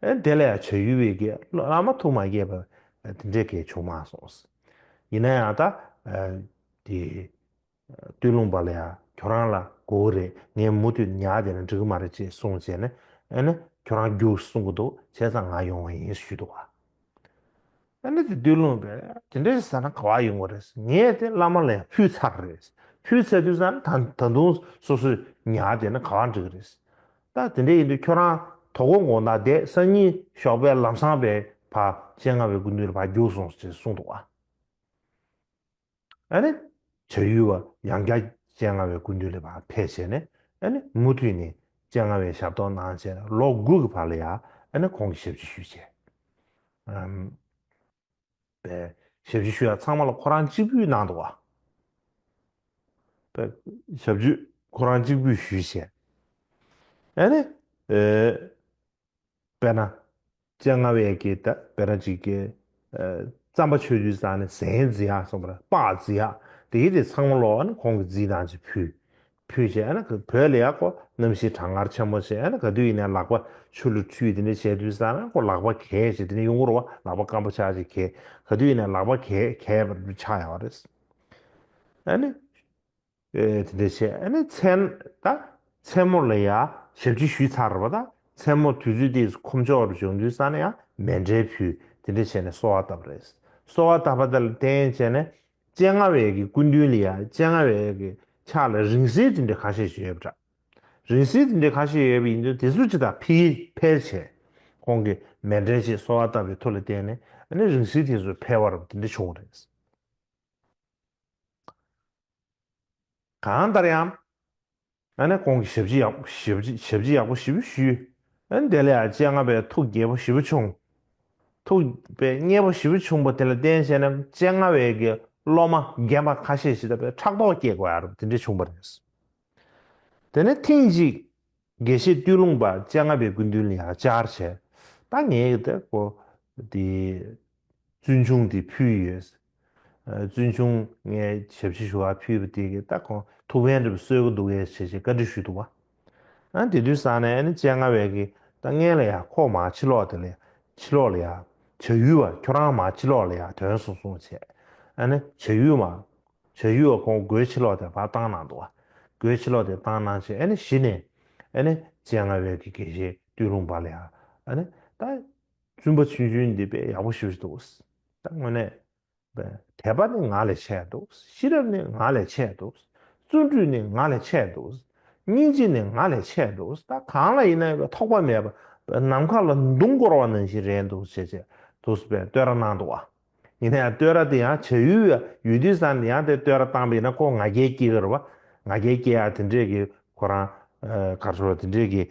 ཨེ། དེ་ལ་ཡ་བྱ་ཡུལ་བས་ཀྱིས་བླ་མ་ཐུགས་མ་དགྱེས་པ་དེ་འདྲའི་གང་ཡང་བྱུང་མ་སོང་། ཡིན་ན་ཡང་ད། ཨ། དེ། སྟོད་ལུང་པ་ལ་ཡ་ཁྱོད་རང་ལ་དགོས་ཀྱི་རེད། ངས་མུ་མཐུད་ཉར་བསྡད་ན་འགྲིག་གི་མ་རེད་ཅེས་གསུངས་བྱས་ནས། ཨ་ནི་ཁྱོད་རང་རྒྱུགས་གསུང་གི་འདུག་བྱས་ཙང་ང་ཡོང་བ་ཡིན་ཞུས་འདུག་བ། ཨ་ནི་དེ་སྟོད་ལུང་པས་དེ་འདྲ་ཟེར་ན་ག་པར་ཡོང་གི་རེད། ངས་དེ་བླ་མ་ལ་ཡང་ཕུལ་ཚར་རེད། ཕུལ་ཚར་དུས་ཙ་ན་ད་ད་དུང་སོ་སོས་ཉར་བསྡད་ན་ག་པར་འགྲིག་གི་རེད། ད་དེ་འདྲ་ཡིན་དུས་ཁྱོད་རང་དོ་དགོང་དགོང་དག་བསྡད། སང་ཉིན་ཞོགས་པའི་ལམ་སང་པས་ཕར་སྤྱན་སྔ་བའི་སྐུ་མདུན་ལ་ཕར་རྒྱུགས་སོང་ཞེས་གསུངས་འདུག་བ། ཨ་ནི་བྱ་ཡུལ་བ་ཡང་བསྐྱར་སྤྱན་སྔ་བའི་སྐུ་མདུན་ལ་ཕར་ཕེབས་བྱས་ནས། ཨ་ནི་མུ་མཐུད་ནས་སྤྱན་སྔ་བའི་ཞབས་ཏོག་གནང་བྱས་ནས། ལོ་དགུ་གི་བར་ལ་ཡ། ཨ་ནི་ཁོང་གིས་ཞབས་ཕྱི་ཞུས་བྱས། ཨམ། པའི་ཞབས་ཕྱི་ཞུ་ཡ་ཚང་མ་ལ་ཁོ་རང་གཅིག་པུས་གནང་འདུག་བ། པའི་ཞབས་ཕྱི་ཁོ་རང་གཅིག་པུས་ཞུས་བྱས། ཨ་ནི། ཨེ། དཔེར་ན། སྤྱན་སྔ་བའི་གི་ད་དཔེར་ན་ཅིག་གི། ཨ། རྩམ་པ་མཆོད་དུས་ཙ་ན་ཟན་བརྫི་ཡག་སོང་བར་སྤགས་བརྫི་ཡག་དེ་གི་དེ་ཚང་མ་ལོག་ཨ་ནི་ཁོང་གིས་བརྫིས་གནང་བྱས་ཕུལ། ཕུལ་བྱས། ཨ་ནི་བོད་ལ་ཡ་ཁོ་གནམ་གཤིས་གྲང་ངར་ཆེན་པོ་བྱས། ཨ་ནི་ག་དུས་ཡིན་ནའི་ལག་པ་ཆུ་ལ་འཁྲུད། དེ་འདྲ་བྱས་དུས་ཙ་ན་ཁོ་ལག་པ་གས་བྱས་དེ་འདྲ་ཡོང་གི་རེད་བ། ལག་པ་སྐམ་པོ་ཆགས་བྱས་གས། ག་དུས་ཡིན་ནའི་ལག་པ་གས་གས་པ་ཆགས་ཡོད་རེད། ཨ་ནི། ཨེ། དེ་འདྲ་བྱས། ཨ་ནི་མཚན། ད་མཚན་མོ་ལ་ཡ་ཞབས་ཕྱི་ཞུས་ཚར་བ། ད་མཚན་མོ་དུས་ཚོད་དེ་ཁོམ་ཆོག་རུ་བྱུང་དུས་ཙ་ན་ཡང་མཎྜལ་ཕུལ། དེ་འདྲ་བྱས་ནས་གསོལ་བ་བཏབ་པ་རེད། གསོལ་བ་བཏབ་པ་དེ་ལ་བརྟེན་བྱས་ནས་སྤྱན་སྔ་བའི་གི་སྐུ་མདུན་ལ་ཡ། སྤྱན་སྔ་བའི་གི་ཕྱག་ལ་རིང་བསྲེལ་དེ་འདྲ་ཁ་ཤས་ཤིག་ཡོད་པ་འདྲ། རིང་བསྲེལ་དེ་འདྲ་ཁ་ཤས་ཡོད་པ་ཡིན་དུས་དེ་ཚོ་ཅིག་ད་ཕུལ། ཕུལ་བྱས། ཁོང་གིས་མཎྜལ་ཞིག་གསོལ་བ་བཏབ་པའི་མཐུ་ལ་བརྟེན་ནས། ཨ་ནི་རིང་བསྲེལ་དེ་ཚོ་འཕེལ་བ་རུ་དེ་འདྲ་བྱུང་བ་རེད། གང་ལྟར་ཡང་། ཨ་ནི་ཁོང་གིས་ཞབས་ཕྱི་ཡག་ཞབས་ཕྱི་ཞབས་ཕྱི་ཡག་པོ་ཞེ་པོ་ཞུས། ཨ་ནི་དེ་ལ་ཡང་སྤྱན་སྔ་བའི་ཐུགས་དགྱེས་པོ་ཞེ་པོ་བྱུང་། ཐུགས་པའི་མཉེས་པོ་ཞེ་པོ་བྱུང་བ་དེ་ལ་བརྟེན་བྱས་ནས་སྤྱན་སྔ་བའི་གི་སློབ་མ་རྒན་པ་ཁ་ཤས་ཤིག་ད་དཔེ་ཕྲག་དོག་སྐྱེ་དགོས་ཡ་རུ་དེ་འདྲ་བྱུང་བ་རེད། དེ་ནས་ཐེངས་གཅིག་དགེ་བཤེས་སྟོད་ལུང་པ་སྤྱན་སྔ་བའི་སྐུ་མདུན་ལ་ཡང་བཅར་བྱས། ད་ངས་ད་ཁོ་དེ་བཙུན་ཆུང་དེ་ཕུལ་ཡོད། ཨ། བཙུན་ཆུང་ངས་ཞབས་ཕྱི་ཞུ་བར་ཕུལ་བ་དེ་གིས་ད་ཁོང་ཐུགས་ཕན་འདྲ་པོ་གསོས་ཀྱི་འདུག་གས་ཞེས་བྱས་བཀའ་འདྲི་ཞུས་འདུག་བ། ཨ། དེ་དུས་ཙ་ན་ཨ་ནི་སྤྱན་སྔ་བས་ཀྱིས་ད་སྔོན་ལ་ཡ་ཁོ་མར་ཕྱི་ལོགས་དེ་ལ་ཕྱི་ལོགས་ལ་ཡ་བྱ་ཡུལ་བ་ཁྱོད་རང་མར་ཕྱི་ལོགས་ལ་ཡ་ཐོན་སོང་གསུངས་བྱས། ཨ་ནི་བྱ་ཡུལ་མ། བྱ་ཡུལ་བ་ཁོང་སྒོའི་ཕྱི་ལོགས་དེ་ཕར་བཏང་གནང་འདུག་བ། སྒོའི་ཕྱི་ལོགས་དེ་བཏང་གནང་བྱས། ཨ་ནི་གཞི་ནས་ཨ་ནི་སྤྱན་སྔ་བས་ཀྱིས་དགེ་བཤེས་སྟོད་ལུང་པ་ལ་ཡ། ཨ་ནི་ད་བཙུན་པ་ཆུང་ཆུང་འདི་དཔེ་ཡག་པོ་ཞེ་པོ་ཞིག་འདུག་ད་དངོས་གནས་དད་པ་ནི་ང་ལས་ཆེ་འདུག་ཤེས་རབ་ནི་ང་ལས་ཆེ་འདུག་བརྩོན་འགྲུས་ནི་ང་ལས་ཆེ་འདུག་སྙིང་རྗེ་ནི་ང་ལས་ཆེ་འདུག་ད་གང་ལ་ཡིན་ན་ཡང་ཐོགས་པ་མེད་པ། ནམ་མཁའ་ལ་མདུང་བསྐོར་བ་ནང་བཞིན་རེད་འདུག་ཅེས་བྱས་འདུག་པའི་བསྟོད་ར་གནང་འདུག་བ། ཡིན་ན་ཡང་བསྟོད་ར་དེ་ཡང་བྱ་ཡུལ་ཡོད་དུས་ཙང་ནས་ཡང་དེ་བསྟོད་ར་བཏང་བ་ཡིན་ན་ཁོ་ང་རྒྱལ་སྐྱེ་གི་རེད་བ། ང་རྒྱལ་སྐྱེ་ཡ་དེ་འདྲས་ཀྱི་ཁོ་རང་། ཨ། ག་རེ་ཟེར་བ། དེ་འདྲས་ཀྱི་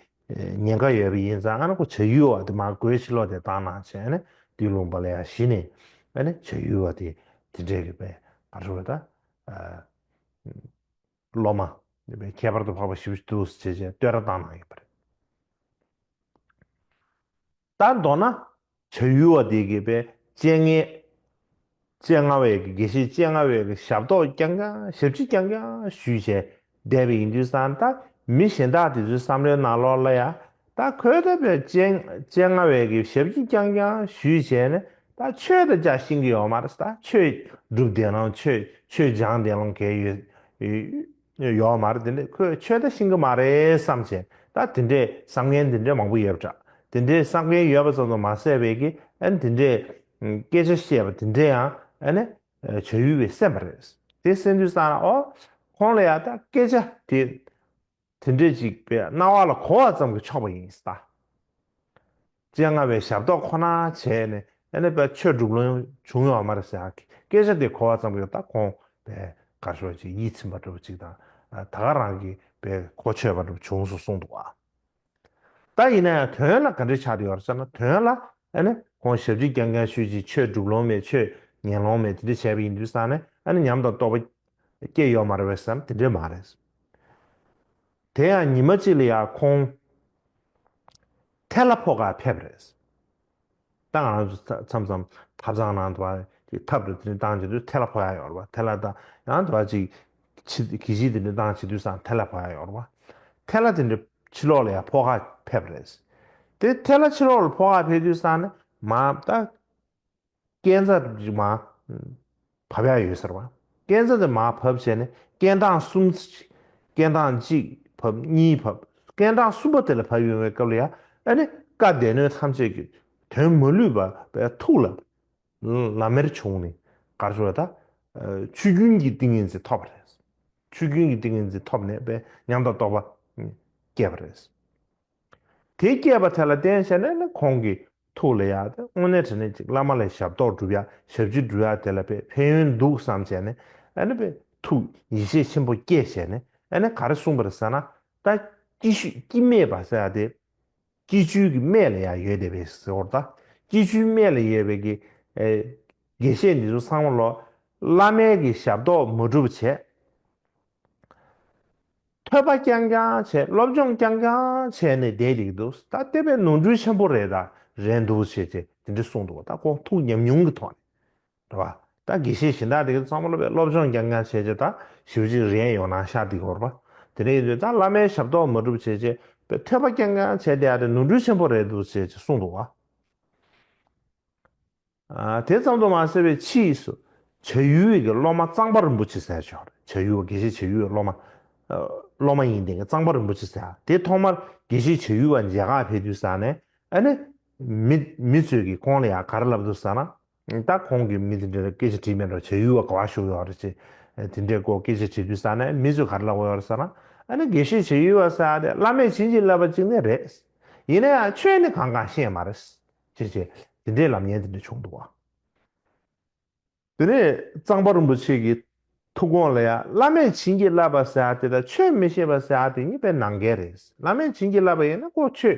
ཉེན་ཁ་ཡོད་པ་ཡིན་ཙང་། ཨ་ནི་ཁོ་བྱ་ཡུལ་བ་དེ་མར་སྒོའི་ཕྱི་ལོགས་དེ་བཏང་གནང་བྱས། ཨ་ནི་སྟོད་ལུང་པ་ལ་ཡ་གཞི་ནས་ཨ་ནི་བྱ་ཡུལ་བ་དེ་དེ་འདྲས་ཀྱི་པའི་ག་རེ་ཟེར་བ་ད། ཨ། སློབ་མ་ཁྱད་པར་དུ་འཕགས་པ་ཞེ་པོ་ཅིག་འདུག་ཅེས་བྱས་བསྟོད་ར་བཏང་གནང་ཡོད་པ་རེད། ད་མདོར་ན་བྱ་ཡུལ་བ་དེ་གིས་པའི་སྤྱན་སྔའི་སྤྱན་སྔ་བའི་གི་དགེ་བཤེས་སྤྱན་སྔ་བའི་གི་ཞབས་ཏོག་རྐྱང་རྐྱང་ཞབས་ཕྱི་རྐྱང་རྐྱང་ཞུས་བྱས་བསྡད་པ་ཡིན་དུས་ཙང་། ད་མི་གཞན་དག་དེ་ཚོའི་བསམ་བློའི་ནང་ལོགས་ལ་ཡ། ད་ཁོས་ད་དཔེ་སྤྱན་སྤྱན་སྔ་བའི་གི་ཞབས་ཕྱི་རྐྱང་རྐྱང་ཞུས་བྱས་ནས། ད་ཆོས་དང་ཅང་ཤེས་ཀྱི་ཡོད་མ་རེད། ད་ཆོས་སྒྲུབ་བདེ་སློང་། ཆོས་ཆོས་སྦྱང་བདེ་སློང་གང་ཡོད་ཡོད་མ་རེད། དེ་འདྲས་ཁོས་ཆོས་ད་ཤེས་ཀྱི་མ་རེད་བསམ་བྱས། ད་དེ་འདྲས་བསམ་མཁན་དེ་འདྲས་མང་པོ་ཡོད་པ་འདྲ། དེ་འདྲས་བསམ་མཁན་ཡོད་པ་ཙམ་དུ་མ་ཟད་པའི་གི། ཨ་ནི་དེ་འདྲས་སྐད་ཆ་བཤད་པ་དེ་འདྲས་ཡང་ཨ་ནི་བྱ་ཡུལ་བས་གསན་པ་རེད། དེ་གསན་དུས་ཙང་ལ། ཨོ། ཁོང་ལ་ཡ་ད་སྐད་ཆ་དེ་དེ་འདྲས་ཅིག་པའི་རྣ་བ་ལ་གོ་བ་ཙམ་གྱིས་ཆོག་པ་ཡིན། ད་ སྤྱན་སྔ་བའི་ཞབས་ཏོག་ཁོ་ན་བྱས་ནས་ཨ་ནི་པའི་ཆོས་སྒྲུབ་ལོང་བྱུང་ཡོད་མ་རེད་ཟེར་ཡག་གི་སྐད་ཆ་དེ་གོ་བ་ཙམ་གྱིས་ད་ཁོང་པའི་གར་ཤོར་ཅིག་ཡིད་ཚིམ་པ་འདྲ་པོ་ཅིག་དང་ད་ག་རང་གི་པའི་གོ་ཆོད་པ་འདྲ་པོ་བྱུང་སོང་གསུངས་འདུག་ཨ། ད་ཡིན་ན་ཡང་དོན་ལ་ག་འདྲ་ཆགས་བསྡད་ཡོད་རེད་ཟེར་ན། དོན་ལ་ཨ་ནི་ཁོང་ཞབས་ཕྱི་རྐྱང་རྐྱང་ཞུས་ཅིག་ཆོས་སྒྲུབ་ལོང་མེད་ཆོས་ཉན་ལོང་མེད་དེ་འདྲ་བྱས་པ་ཡིན་དུས་ཙང་ནས་ཨ་ནི་ཉམས་དང་རྟོགས་པ་སྐྱེས་ཡོད་མ་རེད་པས་ཟེར་ན་དེ་འདྲ་མ་རེད། དེ་ཡང་ཉི་མ་གཅིག་ལ་ཡང་ཁོང་ཐལ་ལ་ཕོག་ག་ཕེབས་རེད། ད་ང་རང་ཚོ་མཚམས་མཚམས་ཐབ་ཚང་ནང་དུ་བ་ཅིག་ཐབ་རེ་དེ་འདྲ་བཏང་བྱེད་དུས་ཐལ་ལ་ཕོག་ཡ་ཡོད་རེད་པ། ཐལ་ལ་དང་ཡང་དུ་བ་ཅིག་ཕྱི་གི་གཞི་དེ་འདྲ་བཏང་བྱེད་དུས་སང་ཐལ་ལ་ཕོག་ཡ་ཡོད་རེད་པ། ཐལ་ལ་དེ་འདྲ་ཕྱི་ལོགས་ལ་ཡང་ཕོག་ག་ཕེབས་རེད། དེ་ཐལ་ལ་ཕྱི་ལོགས་ལ་ཕོག་ག་ཕེབས་དུས་སང་ནས་མ་ད་སྐས་འཛེག་ཅིག་མ་བབས་ཡ་ཡོད་ཟེར་བ། སྐས་འཛེག་དེ་མ་བབས་བྱས་ནས་སྐས་ཐང་གསུམ། སྐས་ཐང་གཅིག་བབས། གཉིས་བབས། སྐས་ཐང་གསུམ་པ་དེ་ལ་བབས་ཡོང་བའི་སྐབས་ལ་ཡ་ཨ་ནི་བཀའ་སྡེ་སྣོད་ཐམས་ཅད་ཀྱི་དོན་མ་ལུས་པ་བའི་ཐུགས་ལ་ལམ་མེར་བྱུང་ནས་གར་ཞོར་ད་ཆོས་རྒྱུན་གྱི་ཏིང་ངེ་འཛིན་ཐོབ་པ་རེད། ཆོས་རྒྱུན་གྱི་ཏིང་ངེ་འཛིན་ཐོབ་ནས་པའི་ཉམས་དང་རྟོགས་པ་སྐྱེས་པ་རེད། དེ་སྐྱེས་པ་དེ་ལ་བརྟེན་བྱས་ནས་ནི་ཁོང་གི་ཐུགས་ལ་ཡ་དེ་དངོས་གནས་དྲང་གནས་ཅིག་བླ་མ་ལ་ཞབས་ཏོག་སྒྲུབ་ཡ་ཞབས་ཕྱི་སྒྲུབ་ཡ་དེ་ལ་དཔེ་ཕན་ཡོན་འདུག་བསམ་བྱས་ནས་ཨ་ནི་དཔེ་ཐུགས་ཡིད་ཆེས་ཆེན་པོ་སྐྱེས་བྱས་ནས་ཨ་ནི་ག་རེ་གསུངས་པ་རེད་ཟེར་ན། ད་སྐྱེ་ཤི་སྐྱེ་སྨྲས་པ་ཟེར་ཡ་དེ་སྐྱེ་བཅུའི་གི་སྨད་ལ་ཡ་ཡོད་བསྡད་པའི་ཟེར་བ་རེད། ད་སྐྱེ་བཅུའི་སྨད་ལ་ཡོད་པའི་གི་ཨེ་དགེ་བཤེས་འདི་ཚོ་ཚང་མ་ལོ་བླ་མའི་གི་ཞབས་ཏོག་མ་སྒྲུབ་བྱས། ཐོས་པ་རྐྱང་རྐྱང་བྱས། སློབ་སྦྱོང་རྐྱང་རྐྱང་བྱས་ནས་བསྡད་ཀྱི་འདུག་ད་ལྟ་བའི་ནོར་འཁྲུལ་ཆེན་པོ་རེད། ད་རེད་འདུག་བྱས་བྱས་དེ་འདྲ་གསུངས་འདུག་ད་ཁོང་ཐུགས་ཉམས་མྱོང་གི་ཐོག་ནས་རེད་བ། ད་དགེ་བཤེས་གཞན་དག་དེ་ག་ཚང་མ་ལ་བའི་སློབ་སྦྱོང་རྐྱང་རྐྱང་བྱས་བྱས་ད་ཞེ་པོ་ཅིག་རན་ཡོང་ན་ཤག་དེ་གོ་རེད་བ། དེ་འདྲ་ཡིན་དུས་ད་བླ་མའི་ཞབས་ཏོག་མ་སྒྲུབ་བྱས་བྱས་པའི་ཐོས་པ་རྐྱང་རྐྱང་བྱས་བསྡད་ཡ་དེ་ནོར་འཁྲུལ་ཆེན་པོ་རེད་འདུག་བྱས་བྱས་གསུངས་འདུག་བ། ཨ། དེ་ཙམ་དུ་མ་ཟད་པའི་ཕྱིས་སུ་བྱ་ཡུལ་བའི་གི་སློབ་མ་གཙང་པ་རིན་པོ་ཆེ་ཟེར་ཅིག་ཡོད་རེད། བྱ་ཡུལ་བ་དགེ་བཤེས་བྱ་ཡུལ་བའི་སློབ་མ། ཨ། སློབ་མ་ཡིན་དེ་གི་གཙང་པ་རིན་པོ་ཆེ་ཟེར། དེ་ཐོག་མར་དགེ་བཤེས་བྱ་ཡུལ་བ་མཇལ་ཁ་ཕེབས་དུས་ཙང་ནས་ཨ་ནི་མི་མི་ཚོས་ཀྱིས་ཁོང་ལ་ཡང་ག་རེ་ལབ་འདུག་ཟེར་ན། ད་ཁོང་གིས་མི་དེ་འདྲ་ལ་སྐད་ཆ་དྲིས་མེད་འགྲོ། བྱ་ཡུལ་བ་ག་པར་བཞུགས་ཡོད་རེད་ཅེས་དེ་འདྲའི་སྐོར་སྐད་ཆ་དྲིས་དུས་ཙང་ནས་མི་ཚོས་ག་རེ་ལབ་ཡོད་རེད་ཟེར་ན། ཨ་ནི་དགེ་བཤེས་བྱ་ཡུལ་བ་ཟེར་ཡ་དེ་བླ་མས་བྱིན་གྱིས་བརླབས་པ་གཅིག་ནི་རེད། ཡིན་ན་ཡང་ཆོས་ནི་གང་གང་ཤེས་མ་རེད། ཅེས་བྱས་དེ་འདྲའི་ལབ་མཁན་དེ་འདྲ་བྱུང་འདུག་བ། དེ་ནས་གཙང་པ་རིན་པོ་ཆེ་གི་ཐུགས་དགོངས་ལ་ཡང་བླ་མས་བྱིན་གྱིས་བརླབས་པ་ཟེར་ཡ་དེ་དང་ཆོས་མི་ཤེས་པ་ཟེར་ཡ་དེ་གཉིས་དཔེ་ནང་འགལ་རེད། བླ་མས་བྱིན་གྱིས་བརླབས་པ་ཡིན་ན་ཁོ་ཆོས་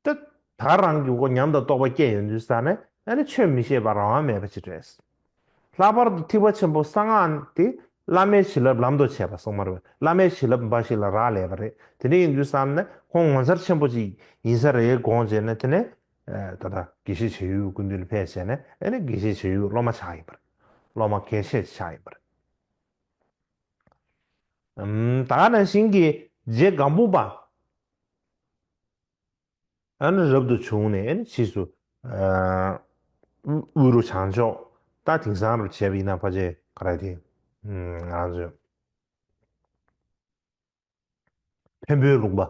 ད་ད་ག་རང་གི་ཁོ་ཉམས་དང་རྟོགས་པ་སྐྱེས་ཡོང་དུས་ཙང་ནས་ཨ་ནི་ཆོས་མི་ཤེས་པ་རང་དབང་མེད་པ་ཅིག་རེད། ལྷག་པར་དུ་ཐེག་པ་ཆེན་པོ་གསང་སྔགས་དེ་བླ་མའི་བྱིན་རླབས་ལམ་དུ་བྱས་པ་གསུངས་པ་རེད། བླ་མའི་བྱིན་རླབས་འབའ་ཞིག་ལ་རག་ལས་པ་རེད། དེ་འདྲ་ཡིན་དུས་ཙང་ནས་ཁོང་ངོ་མཚར་ཆེན་པོ་ཅིག་ཡིན་ས་རེད་དགོངས་བྱས་ནས་དེ་ནས་ཨ་ད་ལྟ་དགེ་བཤེས་བྱ་ཡུལ་སྐུ་མདུན་ལ་ཕེབས་བྱས་ནས་ཨ་ནི་དགེ་བཤེས་བྱ་ཡུལ་སློབ་མ་ཆགས་ཡིན་པ་རེད། སློབ་མ་དགེ་བཤེས་ཆགས་ཡིན་པ་རེད། ཨམ། ད་ག་ནང་བཞིན་གྱི་རྗེ་སྒམ་པོ་པ། ཨ་ནི་རབ་ཏུ་བྱུང་ནས་ཨ་ནི་ཕྱིས་སུ་ཨ་དབུ་རུ་བྱང་ཕྱོགས་ད་དེང་སང་རུ་བྱས་པ་ཡིན་ན་ཕལ་ཆེར་ག་རེ་དེ་ང་རང་ཚོའི་འཕན་པོའི་ལུང་པ་ཨ་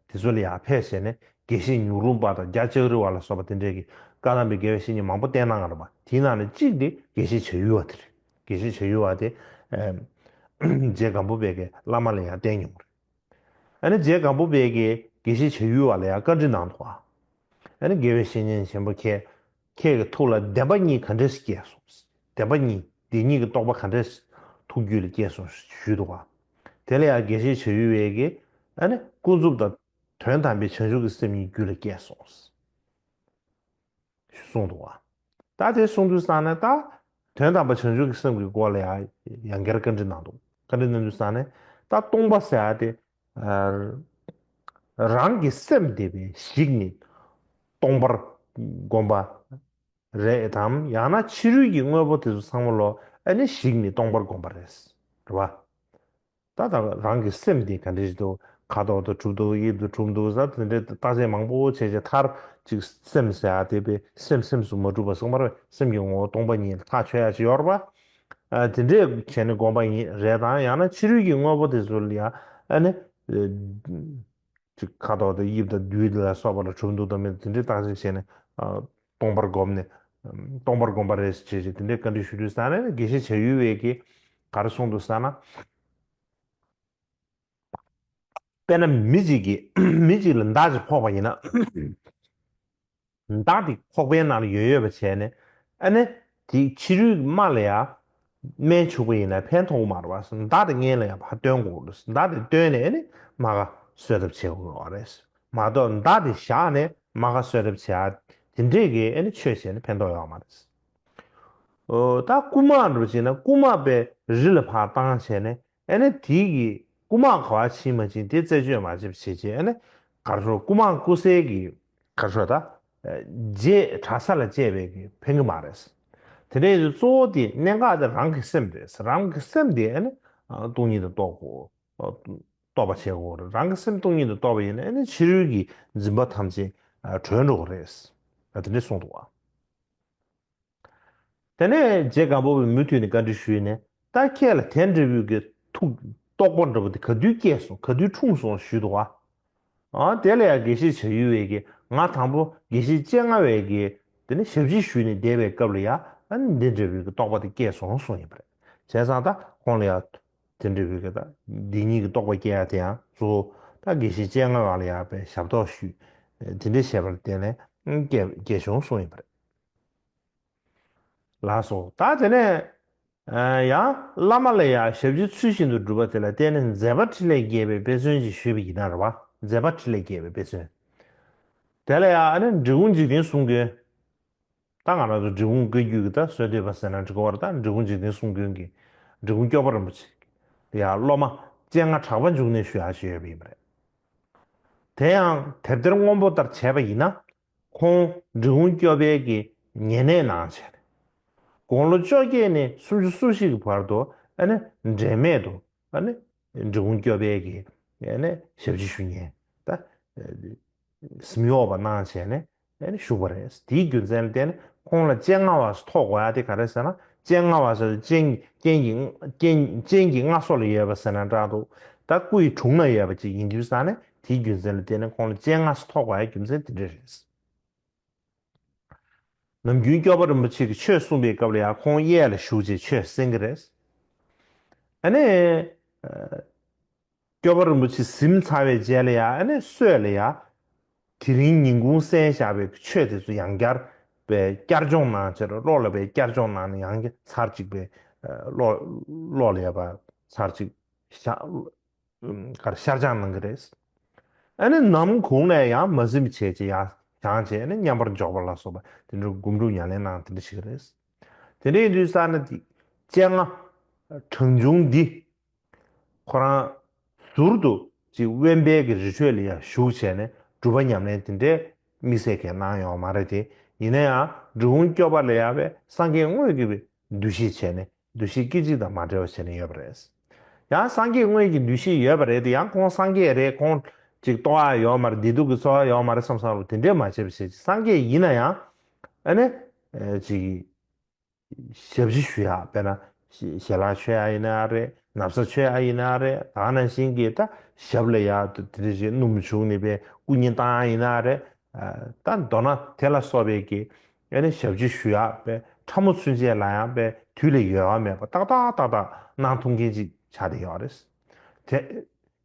དེ་ཚོ་ལ་ཡར་ཕེབས་བྱས་ནས་དགེ་བཤེས་ཉུག་ལུང་པ་དང་རྒྱ་ལྕགས་རི་བ་ལ་སོགས་པ་དེ་འདྲས་ཀྱི་བཀའ་གདམས་པའི་དགེ་བའི་བཤེས་གཉེན་མང་པོ་བསྟེན་གནང་གནང་བ། དེའི་ནང་ནས་གཅིག་དེ་དགེ་བཤེས་བྱ་ཡུལ་བ་དེ་རེད། དགེ་བཤེས་བྱ་ཡུལ་བ་དེ་ཨ་རྗེ་སྒམ་པོ་པའི་གི་བླ་མ་ལ་ཡང་བསྟེན་མྱོང་རེད། ཨ་ནི་རྗེ་སྒམ་པོ་པའི་གིས་དགེ་བཤེས་བྱ་ཡུལ་བ་ལ་ཡང་བཀའ་འདྲི་གནང་འདུག་ཨ། ཨ་ནི་དགེ་བའི་བཤེས་གཉེན་ཆེན་པོ་ཁྱེད་ཁྱེད་ཀྱི་ཐུགས་ལ་བདེན་པ་གཉིས་ག་འདྲས་སྐྱེས་སོང་། བདེན་པ་གཉིས་བདེན་གཉིས་ཀྱི་རྟོགས་པ་ག་འདྲས་ཐུགས་རྒྱུད་ལ་སྐྱེས་སོང་ཞུས་འདུག་ཨ། དེ་ལ་ཡང་དགེ་བཤེས་བྱ་ཡུལ་བས་ཀྱིས་ཨ་ནི་ཀུན་རྫོབ་དང་དོན་དམ་པའི་བྱང་ཆུབ་ཀྱི་སེམས་གཉིས་རྒྱུད་ལ་སྐྱེས་སོང་། གསུངས་འདུག་བ། ད་དེ་གསུངས་དུས་ཙང་ནས་ད་དོན་དམ་པ་བྱང་ཆུབ་ཀྱི་སེམས་ཀྱི་སྐོར་ལ་ཡང་ཡང་བསྐྱར་བཀའ་འདྲི་གནང་འདུག་བཀའ་འདྲི་གནང་དུས་ཙང་ནས་ད་སྟོང་པ་ཟེར་ཡ་དེ་ཨ་རང་གི་སེམས་དེ་བས་ཞིག་ནས་སྟོང་པར་བསྒོམ་པ་རེད་དམ། ཡང་ན་ཕྱི་རོལ་གྱི་དངོས་པོ་དེ་ཚོ་ཚང་མ་ལོ་ཨ་ནི་ཞིག་ནས་སྟོང་པར་བསྒོམ་པ་རེད། རེད་བ། ད་ལྟ་རང་གི་སེམས་དེ་ག་འདྲ་ཞིག་འདུག་ཁ་དོག་ཏུ་གྲུབ་འདུག་དབྱིབས་ཏུ་གྲུབ་འདུག་ཟེར་དེ་འདྲའི་བརྟག་དཔྱད་མང་པོ་བྱས་བྱས་མཐར་ཅིག་སེམས་ཟེར་ཡ་དེ་པའི་སེམས་སེམས་སུ་མ་གྲུབ་པ་གསུངས་པ་རེད། སེམས་ཀྱི་ངོ་བོ་སྟོང་པ་ཉིད་ལ་ཐག་ཆོད་ཡ་ཅིག་ཡོད་རེད་པ། ཨ་དེ་འདྲས་བྱས་ནས་བསྒོམ་པ་ཡིན་རེད་དང་། ཡང་ན་ཕྱི་རོལ་གྱི་དངོས་པོ་དེ་ཚོ་ལ་ཡང་ཨ་ནི་ཅིག་ཁ་དོག་དང་དབྱིབས་དང་རྡུལ་ལ་སོགས་པ་ལ་གྲུབ་འདུག་དང་མེད་དེ་འདྲའི་བརྟག་དཔྱད་བྱས་ནས་ཨ་སྟོང་པར་བསྒོམས་ནས་སྟོང་པར་བསྒོམ་པ་རེད་ཅེས་བྱས་དེ་འདྲའི་བཀའ་འདྲི་ཞུ་དུས་ཙང་ནས་དགེ་བཤེས་བྱ་ཡུལ་བས་ཀྱིས་ག་རེ་གསུངས་འདུག་ཟེར་ན། དཔེར་ན་མི་གཅིག་གིས་མི་གཅིག་ལ་མདའ་ཅིག་ཕོག་པ་ཡིན་ན། མདའ་དེ་ཁོག་པའི་ནང་ལ་ཡོད་ཡོད་པ་བྱས་ནས། ཨ་ནི་དེ་ཕྱི་རོལ་གྱི་རྨ་ལ་ཡ་སྨན་བྱུག་པ་ཡིན་ན་ཕན་ཐོགས་མ་རེད་བ། མདའ་དེ་སྔོན་ལ་ཡ་ཕར་བཏོན་དགོས་རེད། མདའ་དེ་བཏོན་ནས་ཨ་ནི་རྨ་ཁ་གསོ་ཐབས་བྱེད་དགོས་པ་རེད། མ་གཏོགས་མདའ་དེ་བཞག་ནས་རྨ་ཁ་གསོ་ཐབས་བྱེད་ཡ་དེ་འདྲས་ཀྱི་ཨ་ནི་ཆོས་བྱས་ནས་ཕན་ཐོགས་ཡོད་མ་རེད། ཨོ། ད་རྐུ་མ་འདྲ་བྱས་ན་རྐུ་མ་པའི་རི་ལ་ཕར་བཏང་བྱས་ནས། ཨ་ནི་དེ་གི་རྐུ་མ་ག་བ་ཕྱིན་མ་ཕྱིན་དེ་རྩད་གཅོད་མ་བྱེད་པ་བྱས་བྱས། ཨ་ནི་ག་རེ་ཟེར། རྐུ་མ་རྐུ་སའི་གི་ག་རེ་ཟེར། ད་རྗེས་གྲྭ་ས་ལ་བཅད་པའི་གི་ཕན་གི་མ་རེད། དེ་འདྲ་ཡིན་དུས་གཙོ་བོ་དེ་གནད་འགག་དེ་རང་གི་སེམས་རེད། རང་གི་སེམས་དེ་ཨ་ནི་སྟོང་ཉིད་དུ་རྟོགས་དགོས། རྟོགས་པ་བྱེད་དགོས་རེད། རང་གི་སེམས་སྟོང་ཉིད་དུ་རྟོགས་པ་ཡིན་ན། ཨ་ནི་ཕྱི་རོལ་གྱི་འཛིན་པ་ཐམས་ཅད་གྲོལ་འགྲོ་གི་རེད། དེ་འདྲ་གསུངས་འདུག་བ། དེ་ནས་རྗེ་སྒམ་པོ་པས་མུ་མཐུད་ནས་བཀའ་འདྲི་ཞུས་ནས། ད་ཁྱེད་ལ་དེ་འདྲ་བོའི་གི་ཐུགས་རྟོགས་པ་འདྲ་བོ་དེ་ག་དུས་སྐྱེས་སོང་། ག་དུས་འཁྲུངས་སོང་ཞུས་འདུག་བ། ཨ། དེ་ལ་ཡང་དགེ་བཤེས་བྱ་ཡུལ་བས་ཀྱིས། ང་དང་པོ་དགེ་བཤེས་སྤྱན་སྔ་བས་ཀྱིས་དེ་ནས་ཞབས་ཕྱི་ཞུས་ནས་བསྡད་པའི་སྐབས་ལ་ཡང་། ཨ་ནི་འདི་འདྲ་བོའི་གི་རྟོགས་པ་དེ་སྐྱེས་སོང་གསུངས་ཡིན་པ་རེད། བྱས་ཙང་ད་ཁོང་ལ་ཡང་དེ་འདྲ་བོའི་གི་ད་འདི་ཉིད་ཀྱི་རྟོགས་པ་སྐྱེ་ཡ་དེ་ཡང་གཙོ་བོ་ད་དགེ་བཤེས་སྤྱན་སྔ་བ་ལ་ཡང་དཔེ་ཞབས་ཏོག་ཞུས། དེ་འདྲ་བྱས་པར་བརྟེན་ནས་སྐྱེས་སྐྱེས་བྱུང་གསུངས་ཡིན་པ་རེད། ལགས་སོ། ད་དེ་ནས་ཡང་བླ་མ་ལ་ཡང་ཞབས་ཕྱི་ཚུལ་བཞིན་དུ་སྒྲུབ་པ་དེ་ལ་བརྟེན་ནས་མཛད་པ་འཕྲིན་ལས་རྒྱས་པའི་དཔེ་མཚོན་ཅིག་ཞུས་པ་ཡིན་ན་རེད་བ། མཛད་པ་འཕྲིན་ལས་རྒྱས་པའི་དཔེ་མཚོན། དེ་ལ་ཡང་ཨ་ནི་འབྲི་གུང་འཇིག་རྟེན་གསུང་མགོན། ད་ང་རང་ཚོ་འབྲི་གུང་བཀའ་བརྒྱུད་ཀྱི་ད་སྲོལ་གཏོད་པ་ཟེར་ན་འགྲིག་གི་རེད། ད་འབྲི་གུང་འཇིག་རྟེན་གསུང་མགོན་གྱིས་འབྲི་གུང་སྐྱོབ་པ་རིན་པོ་ཆེ་ལ་ཡང་སློབ་མ་སྤྱན་སྔ་གྲགས་པ་འབྱུང་གནས་ཞུ་ཡག་ཅིག་ཡོད་པ་ཡིན་པ་རེད། དེ་ཡང་དེབ་ཐེར་སྔོན་པོ་ལྟར་བྱས་པ་ཡིན་ན། ཁོང་འབྲི་གུང་སྐྱོབ་པའི་གི་ཉེ་གནས་གནང་བྱས་ནས། དགུང་ལོ་བཅོ་བརྒྱད་ནས་སུམ་ཅུ་སོ་བཞི་གི་བར་དུ་ཨ་ནི་འབྲལ་མེད་དུ་ཨ་ནི་འབྲི་གུང་སྐྱོབ་པའི་གི་ཨ་ནི་ཞབས་ཕྱི་ཞུ་མཁན་ད་གཟིམ་གཡོག་པ་གནང་བྱས་ནས་ཨ་ནི་བཞུགས་པ་རེད། དེའི་རྒྱུ་མཚན་ལ་བརྟེན་ནས་ཁོང་ལ་སྤྱན་སྔ་བ་ཟེར་ཐོགས་དགོས་ཡ་དེ་ག་རེ་ཟེར་ན། སྤྱན་སྔ་བ་ཟེར་སྤྱན་སྤྱན་གྱི་སྤྱན་སྤྱན་གྱི་སྔ་སོ་ལ་ཡོད་པ་ཟེར་ན་འདྲ་འདུག་ད་སྐུ་ཡི་དྲུང་ན་ཡོད་པ་ཅིག་ཡིན་དུས་ཙང་ནས། དེའི་རྒྱུ་མཚན་ལ་བརྟེན་ནས་ཁོང་ལ་སྤྱན་སྔ་ཟེར་ཐོགས་དགོས་ཡ་རྒྱུ་མཚན་དེ་འདྲ་རེད། ནམ་རྒྱུན་སྐྱོབ་པ་རིན་པོ་ཆེ་གིས་ཆོས་གསུངས་པའི་སྐབས་ལ་ཡང་ཁོང་གཡས་ལ་བཞུགས་བྱས་ཆོས་གསན་གྱི་རེད། ཨ་ནི། ཨ། སྐྱོབ་པ་རིན་པོ་ཆེ་གཟིམས་ཚར་བའི་རྗེས་ལ་ཡང་། ཨ་ནི་སྲོད་ལ་ཡང་དེ་རིང་ཉིན་གུང་གསན་བཞག་པའི་ཆོས་དེ་ཚོ་ཡང་བསྐྱར་པའི་བསྐྱར་སྦྱོང་གནང་བྱས། བློ་ལ་པའི་བསྐྱར་སྦྱོང་གནང་ནས་ཡང་ཚར་གཅིག་པའི་བློ་བློ་ལ་ཡ་པ་ཚར་གཅིག་ཤ་གར་ཤར་སྦྱང་གནང་གི་རེད། ཨ་ནི་ནམ་གུང་ནས་ཡང་མ་གཟིམ་བྱས་བྱས་ཡང་སྦྱངས་བྱས། ཨ་ནི་མཉམ་པར་འཇོག་པ་ལ་སོགས་པ་དེ་འདྲ་སྒོམ་སྒྲུབ་ཉམས་ལེན་གནང་། དེ་འདྲ་བྱེད་ཀྱི་རེད། དེ་འདྲ་ཡིན་དུས་ཙང་ནས་དེ་སྤྱན་སྔ་གྲངས་ཆུང་འདི་ཁོ་རང་ཟུར་དུ་ཅིག་དབེན་པའི་གི་རི་ཁྲོད་ལ་ཡང་བཞུགས་བྱས་ནས་སྒྲུབ་པ་ཉམས་ལེན་དེ་འདྲའི་དམིགས་བསལ་གང་གནང་ཡོད་མ་རེད་དེ། ཡིན་ན་ཡང་འབྲི་གུང་སྐྱོབ་པ་ལ་ཡང་པའི་སངས་རྒྱས་དངོས་ཀྱི་འདུ་ཤེས་བྱས་ནས། འདུ་ཤེས་སྐད་ཅིག་དང་མ་བྲལ་བ་བྱས་ནས་ཡོད་པ་རེད། ཡང་སངས་རྒྱས་དངོས་ཀྱི་འདུ་ཤེས་ཡོད་པ་རེད་དེ། ཡང་ཁོང་སངས་རྒྱས་རེད། ཁོང་ཅིག་རྟོགས་ཡ་ཡོད་མ་རེད། བདེ་སྡུག་གི་ཚོར་བ་ཡོད་མ་རེད་བསམ་བསམ་རུ་དེ་འདྲས་མ་བྱས་པ་བྱས། སངས་རྒྱས་ཡིན་ན་ཡང་ཨ་ནི་ཅིག་ཞབས་ཕྱི་ཞུ་ཡ། དཔེར་ན་ཞལ་ལག་མཆོད་ཡ་ཡིན་ན་རེད། ན་བཟའ་མཆོད་ཡ་ཡིན་ན་རེད། ད་ག་ནང་བཞིན་གྱི་ད་ཞབས་ལ་ཡ་དེ་འདྲས་ཅིག་སྣུམ་བྱུགས་ནས་པའི་སྐུ་བརྙན་བཏང་ཡ་ཡིན་ན་རེད། ད་མདོར་ན་དེ་ལ་སོགས་པའི་གི་ཨ་ནི་ཞབས་ཕྱི་ཞུ་ཡག་པའི་ཕྲ་མོ་ཚུན་ཆད་ལ་ཡང་པའི་དུས་ལ་ཡོལ་བ་མེད་པ་ཏག་ཏག་ཏག་ཏག་གནང་ཐུབ་མཁན་ཅིག་ཆགས་བསྡད་ཡོད་རེད། དེ་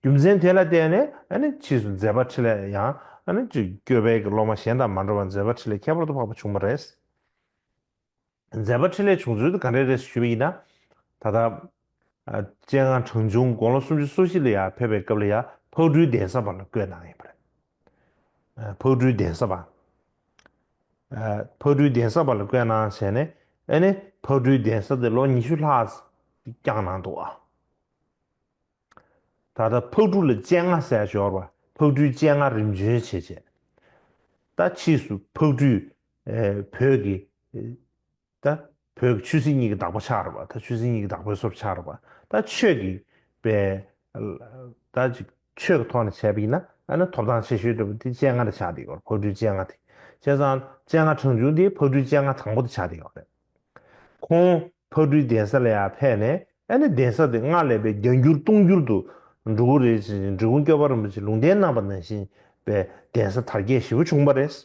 རྒྱུ་མཚན་དེ་ལ་བརྟེན་ནས་ཨ་ནི་ཕྱིས་སུ་མཛད་པ་འཕྲིན་ལས་ཡང་ཨ་ནི་ཅིག་སྐྱོབ་པའི་གི་སློབ་མ་གཞན་དང་མ་འདྲ་བར་མཛད་པ་འཕྲིན་ལས་ཁྱད་པར་དུ་འཕགས་པ་བྱུང་བ་རེད། མཛད་པ་འཕྲིན་ལས་བྱུང་ཚུལ་དེ་ག་འདྲས་རེད་ཞུས་པ་ཡིན་ན། ད་ལྟ་ཨ་སྤྱན་སྔ་གྲངས་ཆུང་དགུང་ལོ་སུམ་ཅུ་སོ་བཞི་ལ་ཡར་ཕེབས་པའི་སྐབས་ལ་ཡར་ཕག་གྲུའི་གདན་ས་བར་ལ་བསྐོས་གནང་ཡོད་པ་རེད། ཨ་ཕག་གྲུའི་གདན་ས་བར། ཨ་ཕག་གྲུའི་གདན་ས་བར་ལ་བསྐོས་གནང་བྱས་ནས། ཨ་ནི་ཕག་གྲུའི་གདན་ས་དེ་ལོ་ཉི་ཤུ་ལྷག་བསྐྱངས་གནང་འདུག་ཨ། ད་ལྟ་ཕག་གྲུ་ལ་སྤྱན་སྔ་ཟེར་ཡ་ཅིག་ཡོད་རེད་པ། ཕག་གྲུའི་སྤྱན་སྔ་རིམ་བྱོན་བྱས་བྱས། ད་ཕྱིས་སུ་ཕག་གྲུས་ཨེ་བོད་ཀྱི་ཨེ་ད་བོད་ཀྱི་ཆོས་སྲིད་གཉིས་ཀྱི་བདག་པོ་ཆགས་རེད་པ། ད་ཆོས་སྲིད་གཉིས་ཀྱི་བདག་པོའི་བཟོ་ཆགས་རེད་པ། ད་ཆོས་ཀྱི་པའི་ད་ཅིག་ཆོས་ཀྱི་ཐོག་ནས་བྱས་པ་ཡིན་ན། ཨ་ནི་ཐོབ་ཐང་ཆེ་ཤོས་འདྲ་པོ་དེ་སྤྱན་སྔ་ལ་ཆགས་བསྡད་ཡོད་རེད། ཕག་གྲུའི་སྤྱན་སྔ་དེ། བྱས་ཙང་སྤྱན་སྔ་གྲངས་ཆུང་དེ་ཕག་གྲུའི་སྤྱན་སྔ་དང་པོ་དེ་ཆགས་བསྡད་ཡོད་རེད། ཁོང་ཕག་གྲུའི་གདན་ས་ལ་ཡར་ཕེབས་ནས། ཨ་ནི་གདན་ས་དེ་སྔར་ལས་པའི་བརྒྱ་འགྱུར་སྟོང་འགྱུར་དུ་འགྲོ་གི་རེད་ཟེར་ནས་འབྲི་གུང་སྐྱོབ་པ་རིན་པོ་ཆེ་ལུང་བསྟན་གནང་པ་ནང་བཞིན་པའི་གདན་ས་དར་རྒྱས་ཞེ་པོ་བྱུང་བ་རེད།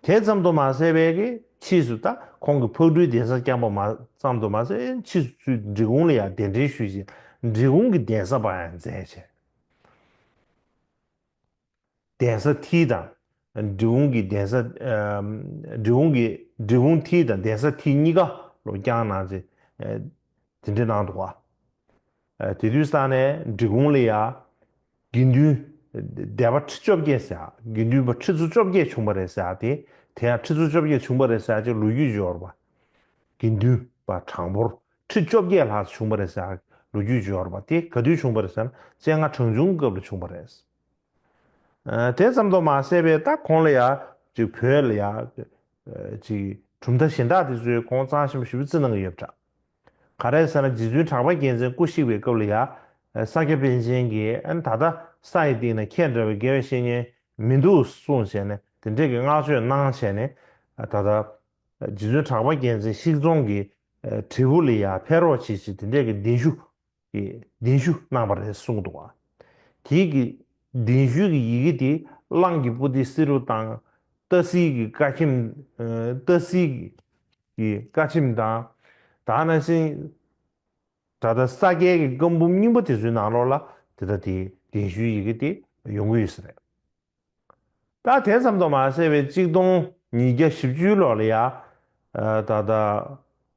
དེ་ཙམ་དུ་མ་ཟད་པའི་གི་ཕྱིས་སུ་ད་ཁོང་གིས་ཕག་གྲུའི་གདན་ས་བསྐྱངས་པ་མ་ཙམ་དུ་མ་ཟད། ཕྱིས་སུ་ཚུར་འབྲི་གུང་ལ་ཡང་གདན་འདྲེན་ཞུས་ཤིང་། འབྲི་གུང་གི་གདན་ས་བར་ཡང་མཛད་བྱས། གདན་ས་མཐིལ་དང་ འབྲི་གུང་གི་གདན་ས། ཨ་འབྲི་གུང་གི་འབྲི་གུང་མཐིལ་དང་གདན་ས་མཐིལ་གཉིས་ཀ་ལོ་བསྐྱངས་གནང་རྗེས། ཨ་དེ་འདྲ་གནང་འདུག་ག་ཨ་དེ་དུས་ཙང་ནས་འབྲི་གུང་ལ་ཡ་དགེ་འདུན་སྡེ་པ་ཁྲི་བཅོ་བརྒྱད་ཟེར་ཡ། དགེ་འདུན་པ་ཁྲི་ཚོ་བཅོ་བརྒྱད་བྱུང་བ་རེད་ཟེར་ཡ་དེ། དེ་ཡང་ཁྲི་ཚོ་བཅོ་བརྒྱད་བྱུང་བ་རེད་ཟེར་ཡ་ཅིག་ལོ་རྒྱུས་ཡོད་རེད་པ། དགེ་འདུན་པ་གྲངས་འབོར་ཁྲི་བཅོ་བརྒྱད་ལྷག་བྱུང་བ་རེད་ཟེར་ཡ་ལོ་རྒྱུས་ཡོད་རེད་པ། དེ་ག་དུས་བྱུང་བ་རེད་ཟེར་ན་སྤྱན་སྔ་གྲངས་ཆུང་སྐབས་ལ་བྱུང་བ་རེད། ཨ་དེ་ཙམ་དུ་མ་ཟད་པའི་ད་ཁོང་ལ་ཡ་ཅིག་བོད་ལ་ཡ་ཅིག་གྲུབ་མཐའ་གཞན་དག་དེ་ཚོའི་ཁོང་གཙང་ཆེན་པོ་ཞེ་པོ་བརྩི་གནང་གི་ཡོད་པ་འདྲ། ག་རེ་ཟེར་ན་རྗེ་བཙུན་གྲགས་པ་རྒྱལ་མཚན་སྐུ་གཤེགས་པའི་སྐབས་ལ་ཡ་ས་སྐྱ་པཎ་ཆེན་གྱིས་ཨ་ནི་ད་ལྟ་ས་ཡི་སྟེང་ན་ཁྱེད་འདྲ་བའི་དགེ་བའི་བཤེས་གཉེན་མི་འདུག་གསུངས་བྱས་ནས་དེ་འདྲས་ཀྱི་བསྔགས་བརྗོད་གནང་བྱས་ནས། ད་ལྟ་རྗེ་བཙུན་གྲགས་པ་རྒྱལ་མཚན་གཤེགས་རྫོང་གི་བྲིས་སྐུ་ལ་ཡ་ཕེབས་རོགས་བྱེད་ཅེས་དེ་འདྲས་ཀྱི་གདན་ཞུ། གི་གདན་ཞུ་གནང་བ་རེད་གསུངས་འདུག་ག་དེའི་གི་གདན་ཞུའི་གི་ཡི་གེ་དེ་གླང་གི་པོ་ཏི་བསེ་རུ་དང་། སྟག་གཟིག་གི་བཀའ་ཁྱིམ། ཨ་སྟག་གཟིག་གི་བཀའ་ཁྱིམ་དང་། ད་ནང་བཞིན་ད་ལྟ་ས་སྐྱའི་གི་བཀའ་འབུམ་རྙིང་པ་དེ་ཚོའི་ནང་ལོགས་ལ་དེ་ལྟ་དེ་གདན་ཞུའི་ཡི་གེ་དེ་ཡོང་གི་ཡོད་ས་རེད། ད་དེ་ཙམ་དུ་མ་ཟད་པའི་གཅིག་སྟོང་ཉིས་བརྒྱ་བཞི་བཅུའི་ལོ་ལ་ཡ། ཨ་ད་ལྟ་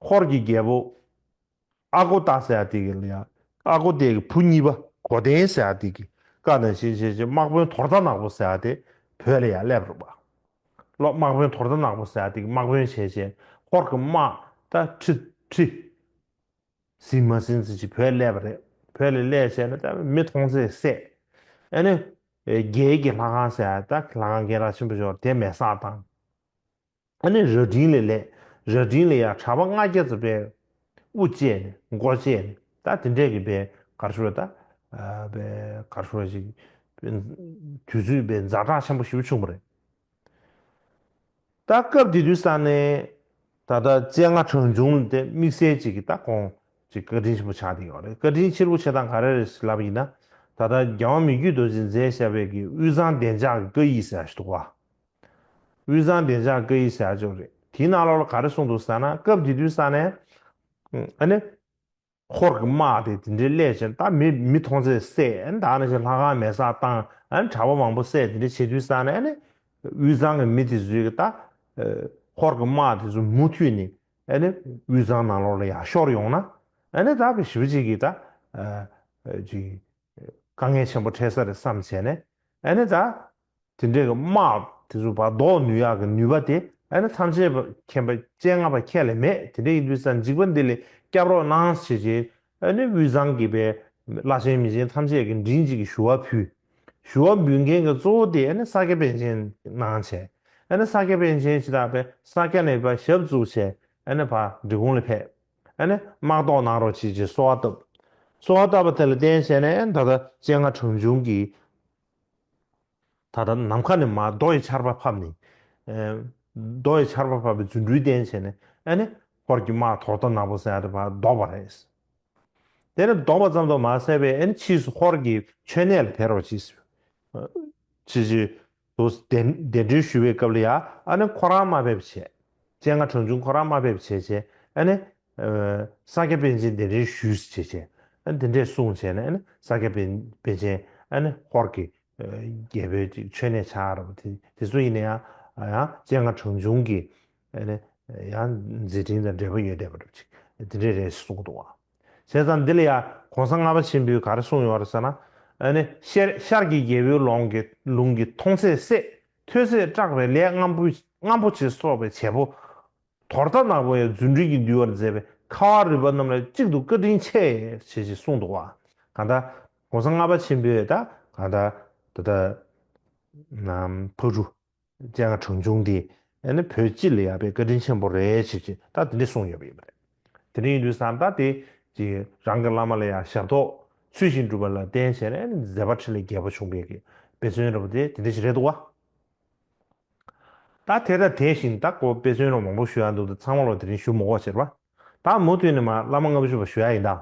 ཧོར་གྱི་རྒྱལ་པོ་ཨ་གོ་ཏ་ཟེར་ཡ་དེ་གི་ལ་ཡ། ཨ་གོ་ཏའི་གི་བུ་གཉིས་པ་གོ་ཏན་ཟེར་ཡ་དེ་གི་བཀའ་ནང་བཞིན་བྱས་བྱས་དམག་དཔོན་དོར་ཏ་ནག་པོ་ཟེར་ཡ་དེ་བོད་ལ་ཡ་སླེབས་རེད་པ། ལོ་དམག་དཔོན་དོར་ཏ་ནག་པོ་ཟེར་ཡ་དེ་གི་དམག་དཔོན་བྱས་བྱས་ཧོར་གྱི་དམག་ད་ཁྲི་ཁྲི་ཟིན་མ་ཟིན་ཙམ་ཅིག་བོད་སླེབས་པ་རེད། བོད་ལ་སླེབས་བྱས་ནས་ད་མི་མཐོང་ཚད་བསད། ཨ་ནི་རྒྱལ་གྱི་ལྷ་ཁང་ཟེར་ཡ་ད་ལྷ་ཁང་རྒན་རབས་ཆེན་པོ་ཞིག་ཡོད་རེད། དེ་མེ་སྲེག་བཏང་། ཨ་ནི་རྭ་སྒྲེང་ལ་སླེབས། རྭ་སྒྲེང་ལ་ཡ་གྲྭ་པ་ལྔ་བརྒྱ་ཙམ་པས་དབུ་བཅད་ནས་མགོ་བཅད་ནས་ད་དེ་འདྲས་ཀྱི་པའི་གར་ཤོར་ད། ཨ་པའི་གར་ཤོར་ཞིག་དུས་ཚོད་པའི་ཛ་དྲག་ཆེན་པོ་ཞེ་པོ་བྱུང་བ་རེད། ད་སྐབས་དེ་དུས་ཙང་ནས་ད་ལྟ་སྤྱན་སྔ་གྲངས་ཆུང་དེ་དམིགས་བསལ་ཅིག་གི་ད་ཁོང་ཅིག་བཀའ་དྲིན་ཆེན་པོ་ཆགས་བསྡད་ཡོད་རེད། བཀའ་དྲིན་ཆེན་པོ་ཆེ་སྟངས་ག་རེ་རེད་ལབ་པ་ཡིན་ན། ད་ལྟ་རྒྱལ་དབང་མི་བསྐྱོད་རྡོ་རྗེས་མཛད་བཞག་པའི་གི་དབུས་གཙང་བདེ་འཇགས་ཀྱི་བཀའ་ཡིག་ཟེར་ཡ་ཞིག་འདུག་བ། དབུས་གཙང་བདེ་འཇགས་བཀའ་ཡིག་ཟེར་ཡ་ཅིག་རེད། དེའི་ནང་ལོགས་ལ་ག་རེ་གསུངས་འདུག་ཟེར་ན་སྐབས་དེ་དུས་ཙང་ནས་ཨ་ནི། ཧོར་གྱི་དམག་དེ་དེ་འདྲའི་སླེབས་བྱས་ད་མི་མི་མཐོང་ཚད་བསད། ཨ་ནི་ད་ནང་བཞིན་ལྷ་ཁང་མེ་སྲེག་བཏང་། ཨ་ནི་གྲྭ་པ་མང་པོ་བསད། དེ་འདྲ་བྱེད་དུས་ཙང་ནས་ཨ་ནི་དབུས་གཙང་གི་མི་དེ་ཚོས་ཀྱི་ད་ཧོར་གྱི་དམག་དེ་ཚོ་མུ་མཐུད་ནས་ཨ་ནི་དབུས་གཙང་ནང་ལོགས་ལ་ཡར་ཤོར་ཡོང་ན་ཨ་ནི་ད་ཞེ་པོ་ཅིག་གི་ད་ཅིག་དཀའ་ངལ་ཆེན་པོ་འཕྲད་ས་རེད་བསམ་བྱས་ནས་ཨ་ནི་ད། དེ་འདྲའི་གི་དམག་དེ་ཚོ་བར་ཟློག་ནུས་ཡག་གི་ནུས་པ་དེ་ཨ་ནི་ཐམས་ཅད་པ་མཁྱེན་པ་སྤྱན་སྔ་བ་ཁྱེད་ལ་མེད། དེ་འདྲ་ཡིན་དུས་ཙང་འཇིགས་པ་འདི་ལས་སྐྱབས་རོགས་གནང་ཞེས་བྱས་ཨ་ནི་དབུས་གཙང་གི་པའི་བླ་ཆེན་མི་ཆེན་ཐམས་ཅད་ཀྱི་མགྲིན་གཅིག་གིས་ཞུ་བ་ཕུལ། ཞུ་བ་འབུལ་མཁན་གྱི་གཙོ་བོ་དེ་ཨ་ནི་ས་སྐྱ་པཎ་ཆེན་གནང་བྱས། ཨ་ནི་ས་སྐྱ་པཎ་ཆེན་ཇི་ལྟར་པའི་ས་སྐྱ་ནས་པ་ཞབས་བཙུགས་བྱས་ཨ་ནི་ཕར་འབྲི་གུང་ལ་ཕེབས། ཨ་ནི་དམག་ཟློག་གནང་རོགས་བྱེད་ཅེས་གསོལ་བ་བཏབ། གསོལ་བ་བཏབ་པ་དེ་ལ་བརྟེན་བྱས་ནས་ཨ་ནི་ད་ལྟ་སྤྱན་སྔ་གྲངས་ཆུང་གིས། ད་ལྟ་ནམ་མཁའ་ནས་མར་རྡོ་ཡི་ཆར་པ་ཕབ་ནས། ཨེ། རྡོ་ཡི་ཆར་པ་ཕབ་པའི་རྫུ་འཕྲུལ་བསྟན་བྱས་ནས་ཨ་ནི་ཧོར་གྱི་དམག་དོར་ཏ་ནག་པོ་ཟེར་ཡ་དེ་ཕར་ཟློག་པ་རེད། དེ་ནས་ཟློག་པ་ཙམ་དུ་མ་ཟད་པའི་ཨ་ནི་ཕྱིས་སུ་ཧོར་གྱི་མཆོད་གནས་ལ་ཕེབས་རོགས་གྱིས། ཕྱིས་སུ་གདན་གདན་འདྲེན་ཞུ་བའི་སྐབས་ལ་ཡ་ཨ་ནི་ཁོ་རང་མ་ཕེབས་བྱས། སྤྱན་སྔ་གྲངས་ཆུང་ཁོ་རང་མ་ཕེབས་བྱས་བྱས་ཨ་ནི། ཨེ། ས་སྐྱ་པཎ་ཆེན་གདན་འདྲེན་ཞུས་བྱས་བྱས་ཨ་ནི་དེ་འདྲས་གསུངས་བྱས་ནས་ཨ་ནི་ས་སྐྱ་པཎ་པཎ་ཆེན་ཨ་ནི་ཧོར་གྱི། རྒྱལ་པོའི་ཅིག་མཆོད་གནས་ཆགས་རེད་པ། དེ་དེ་ཚོ་ཡིན་ན་ཡང་ཡང་སྤྱན་སྔ་གྲངས་ཆུང་གི་ཨ་ནི་ཡང་མཛད་འཕྲིན་དང་འབྲེལ་བ་ཡོད་བསྡད་པ་རེད། ཅིག་དེ་འདྲས་རེད་གསུངས་འདུག་བ། བྱས་ཙང་འདི་ལ་ཡང་གོང་ས་ལྔ་པ་ཆེན་པོས་ག་རེ་གསུངས་ཡོད་རེད་ཟེར་ན། ཨ་ནི་ཤར་ཤར་གྱི་རྒྱལ་པོའི་ལུང་གི་ལུང་གི་མཐོང་ཚད་བསད། ཐོས་ཚད་སྐྲག་པའི་ལས་རྔམ་པོ་རྔམ་པོ་ཆེ་སོགས་པའི་བྱེད་པོ། དོར་ཏ་ནག་པོ་ཡང་རྫུ་འཕྲུལ་གྱིས་འདུལ་བར་མཛད་པའི་ཁ་བ་རི་པ་རྣམས་ལ་གཅིག་ཏུ་བཀའ་དྲིན་ཆེ་ཞེས་ཞེས་གསུངས་འདུག་བ། གང་ལྟར་གོང་ས་ལྔ་པ་ཆེན་པོས་ད་གང་ལྟར་ད་ལྟ་ནམ་ཕག་གྲུ་སྤྱན་སྔ་གྲངས་ཆུང་འདི་ཨ་ནི་བོད་སྤྱི་ལ་ཡང་པའི་བཀའ་དྲིན་ཆེན་པོ་རེད་ཞེས་ཞེས་ད་དེ་འདྲ་གསུངས་ཡོད་པ་ཡིན་པ་རེད། དེ་འདྲ་ཡིན་དུས་ཙང་ད་དེ་ཅིག་རང་གི་བླ་མ་ལ་ཡང་ཞབས་ཏོག་ཚུལ་བཞིན་སྒྲུབ་པ་ལ་བརྟེན་བྱས་ནས་ཨ་ནི་མཛད་པ་འཕྲིན་ལས་རྒྱས་པོ་བྱུང་བའི་གི་དཔེ་མཚོན་རེད་པ། དེ་དེ་འདྲ་ཞིག་རེད་འདུག་བ། ད་དེ་དང་དེ་བཞིན་ད་ཁོ་དཔེ་མཚོན་རོགས་མང་པོ་ཞུ་ཡ་འདུག་ད་ཚང་མ་ལོ་དེ་རིང་ཞུ་མི་དགོས་ཟེར་བ། ད་མུ་མཐུད་ནས་མ་བླ་མ་ལྔ་པ་ཞུ་བ་ཞུ་ཡ་ཡིན་ད།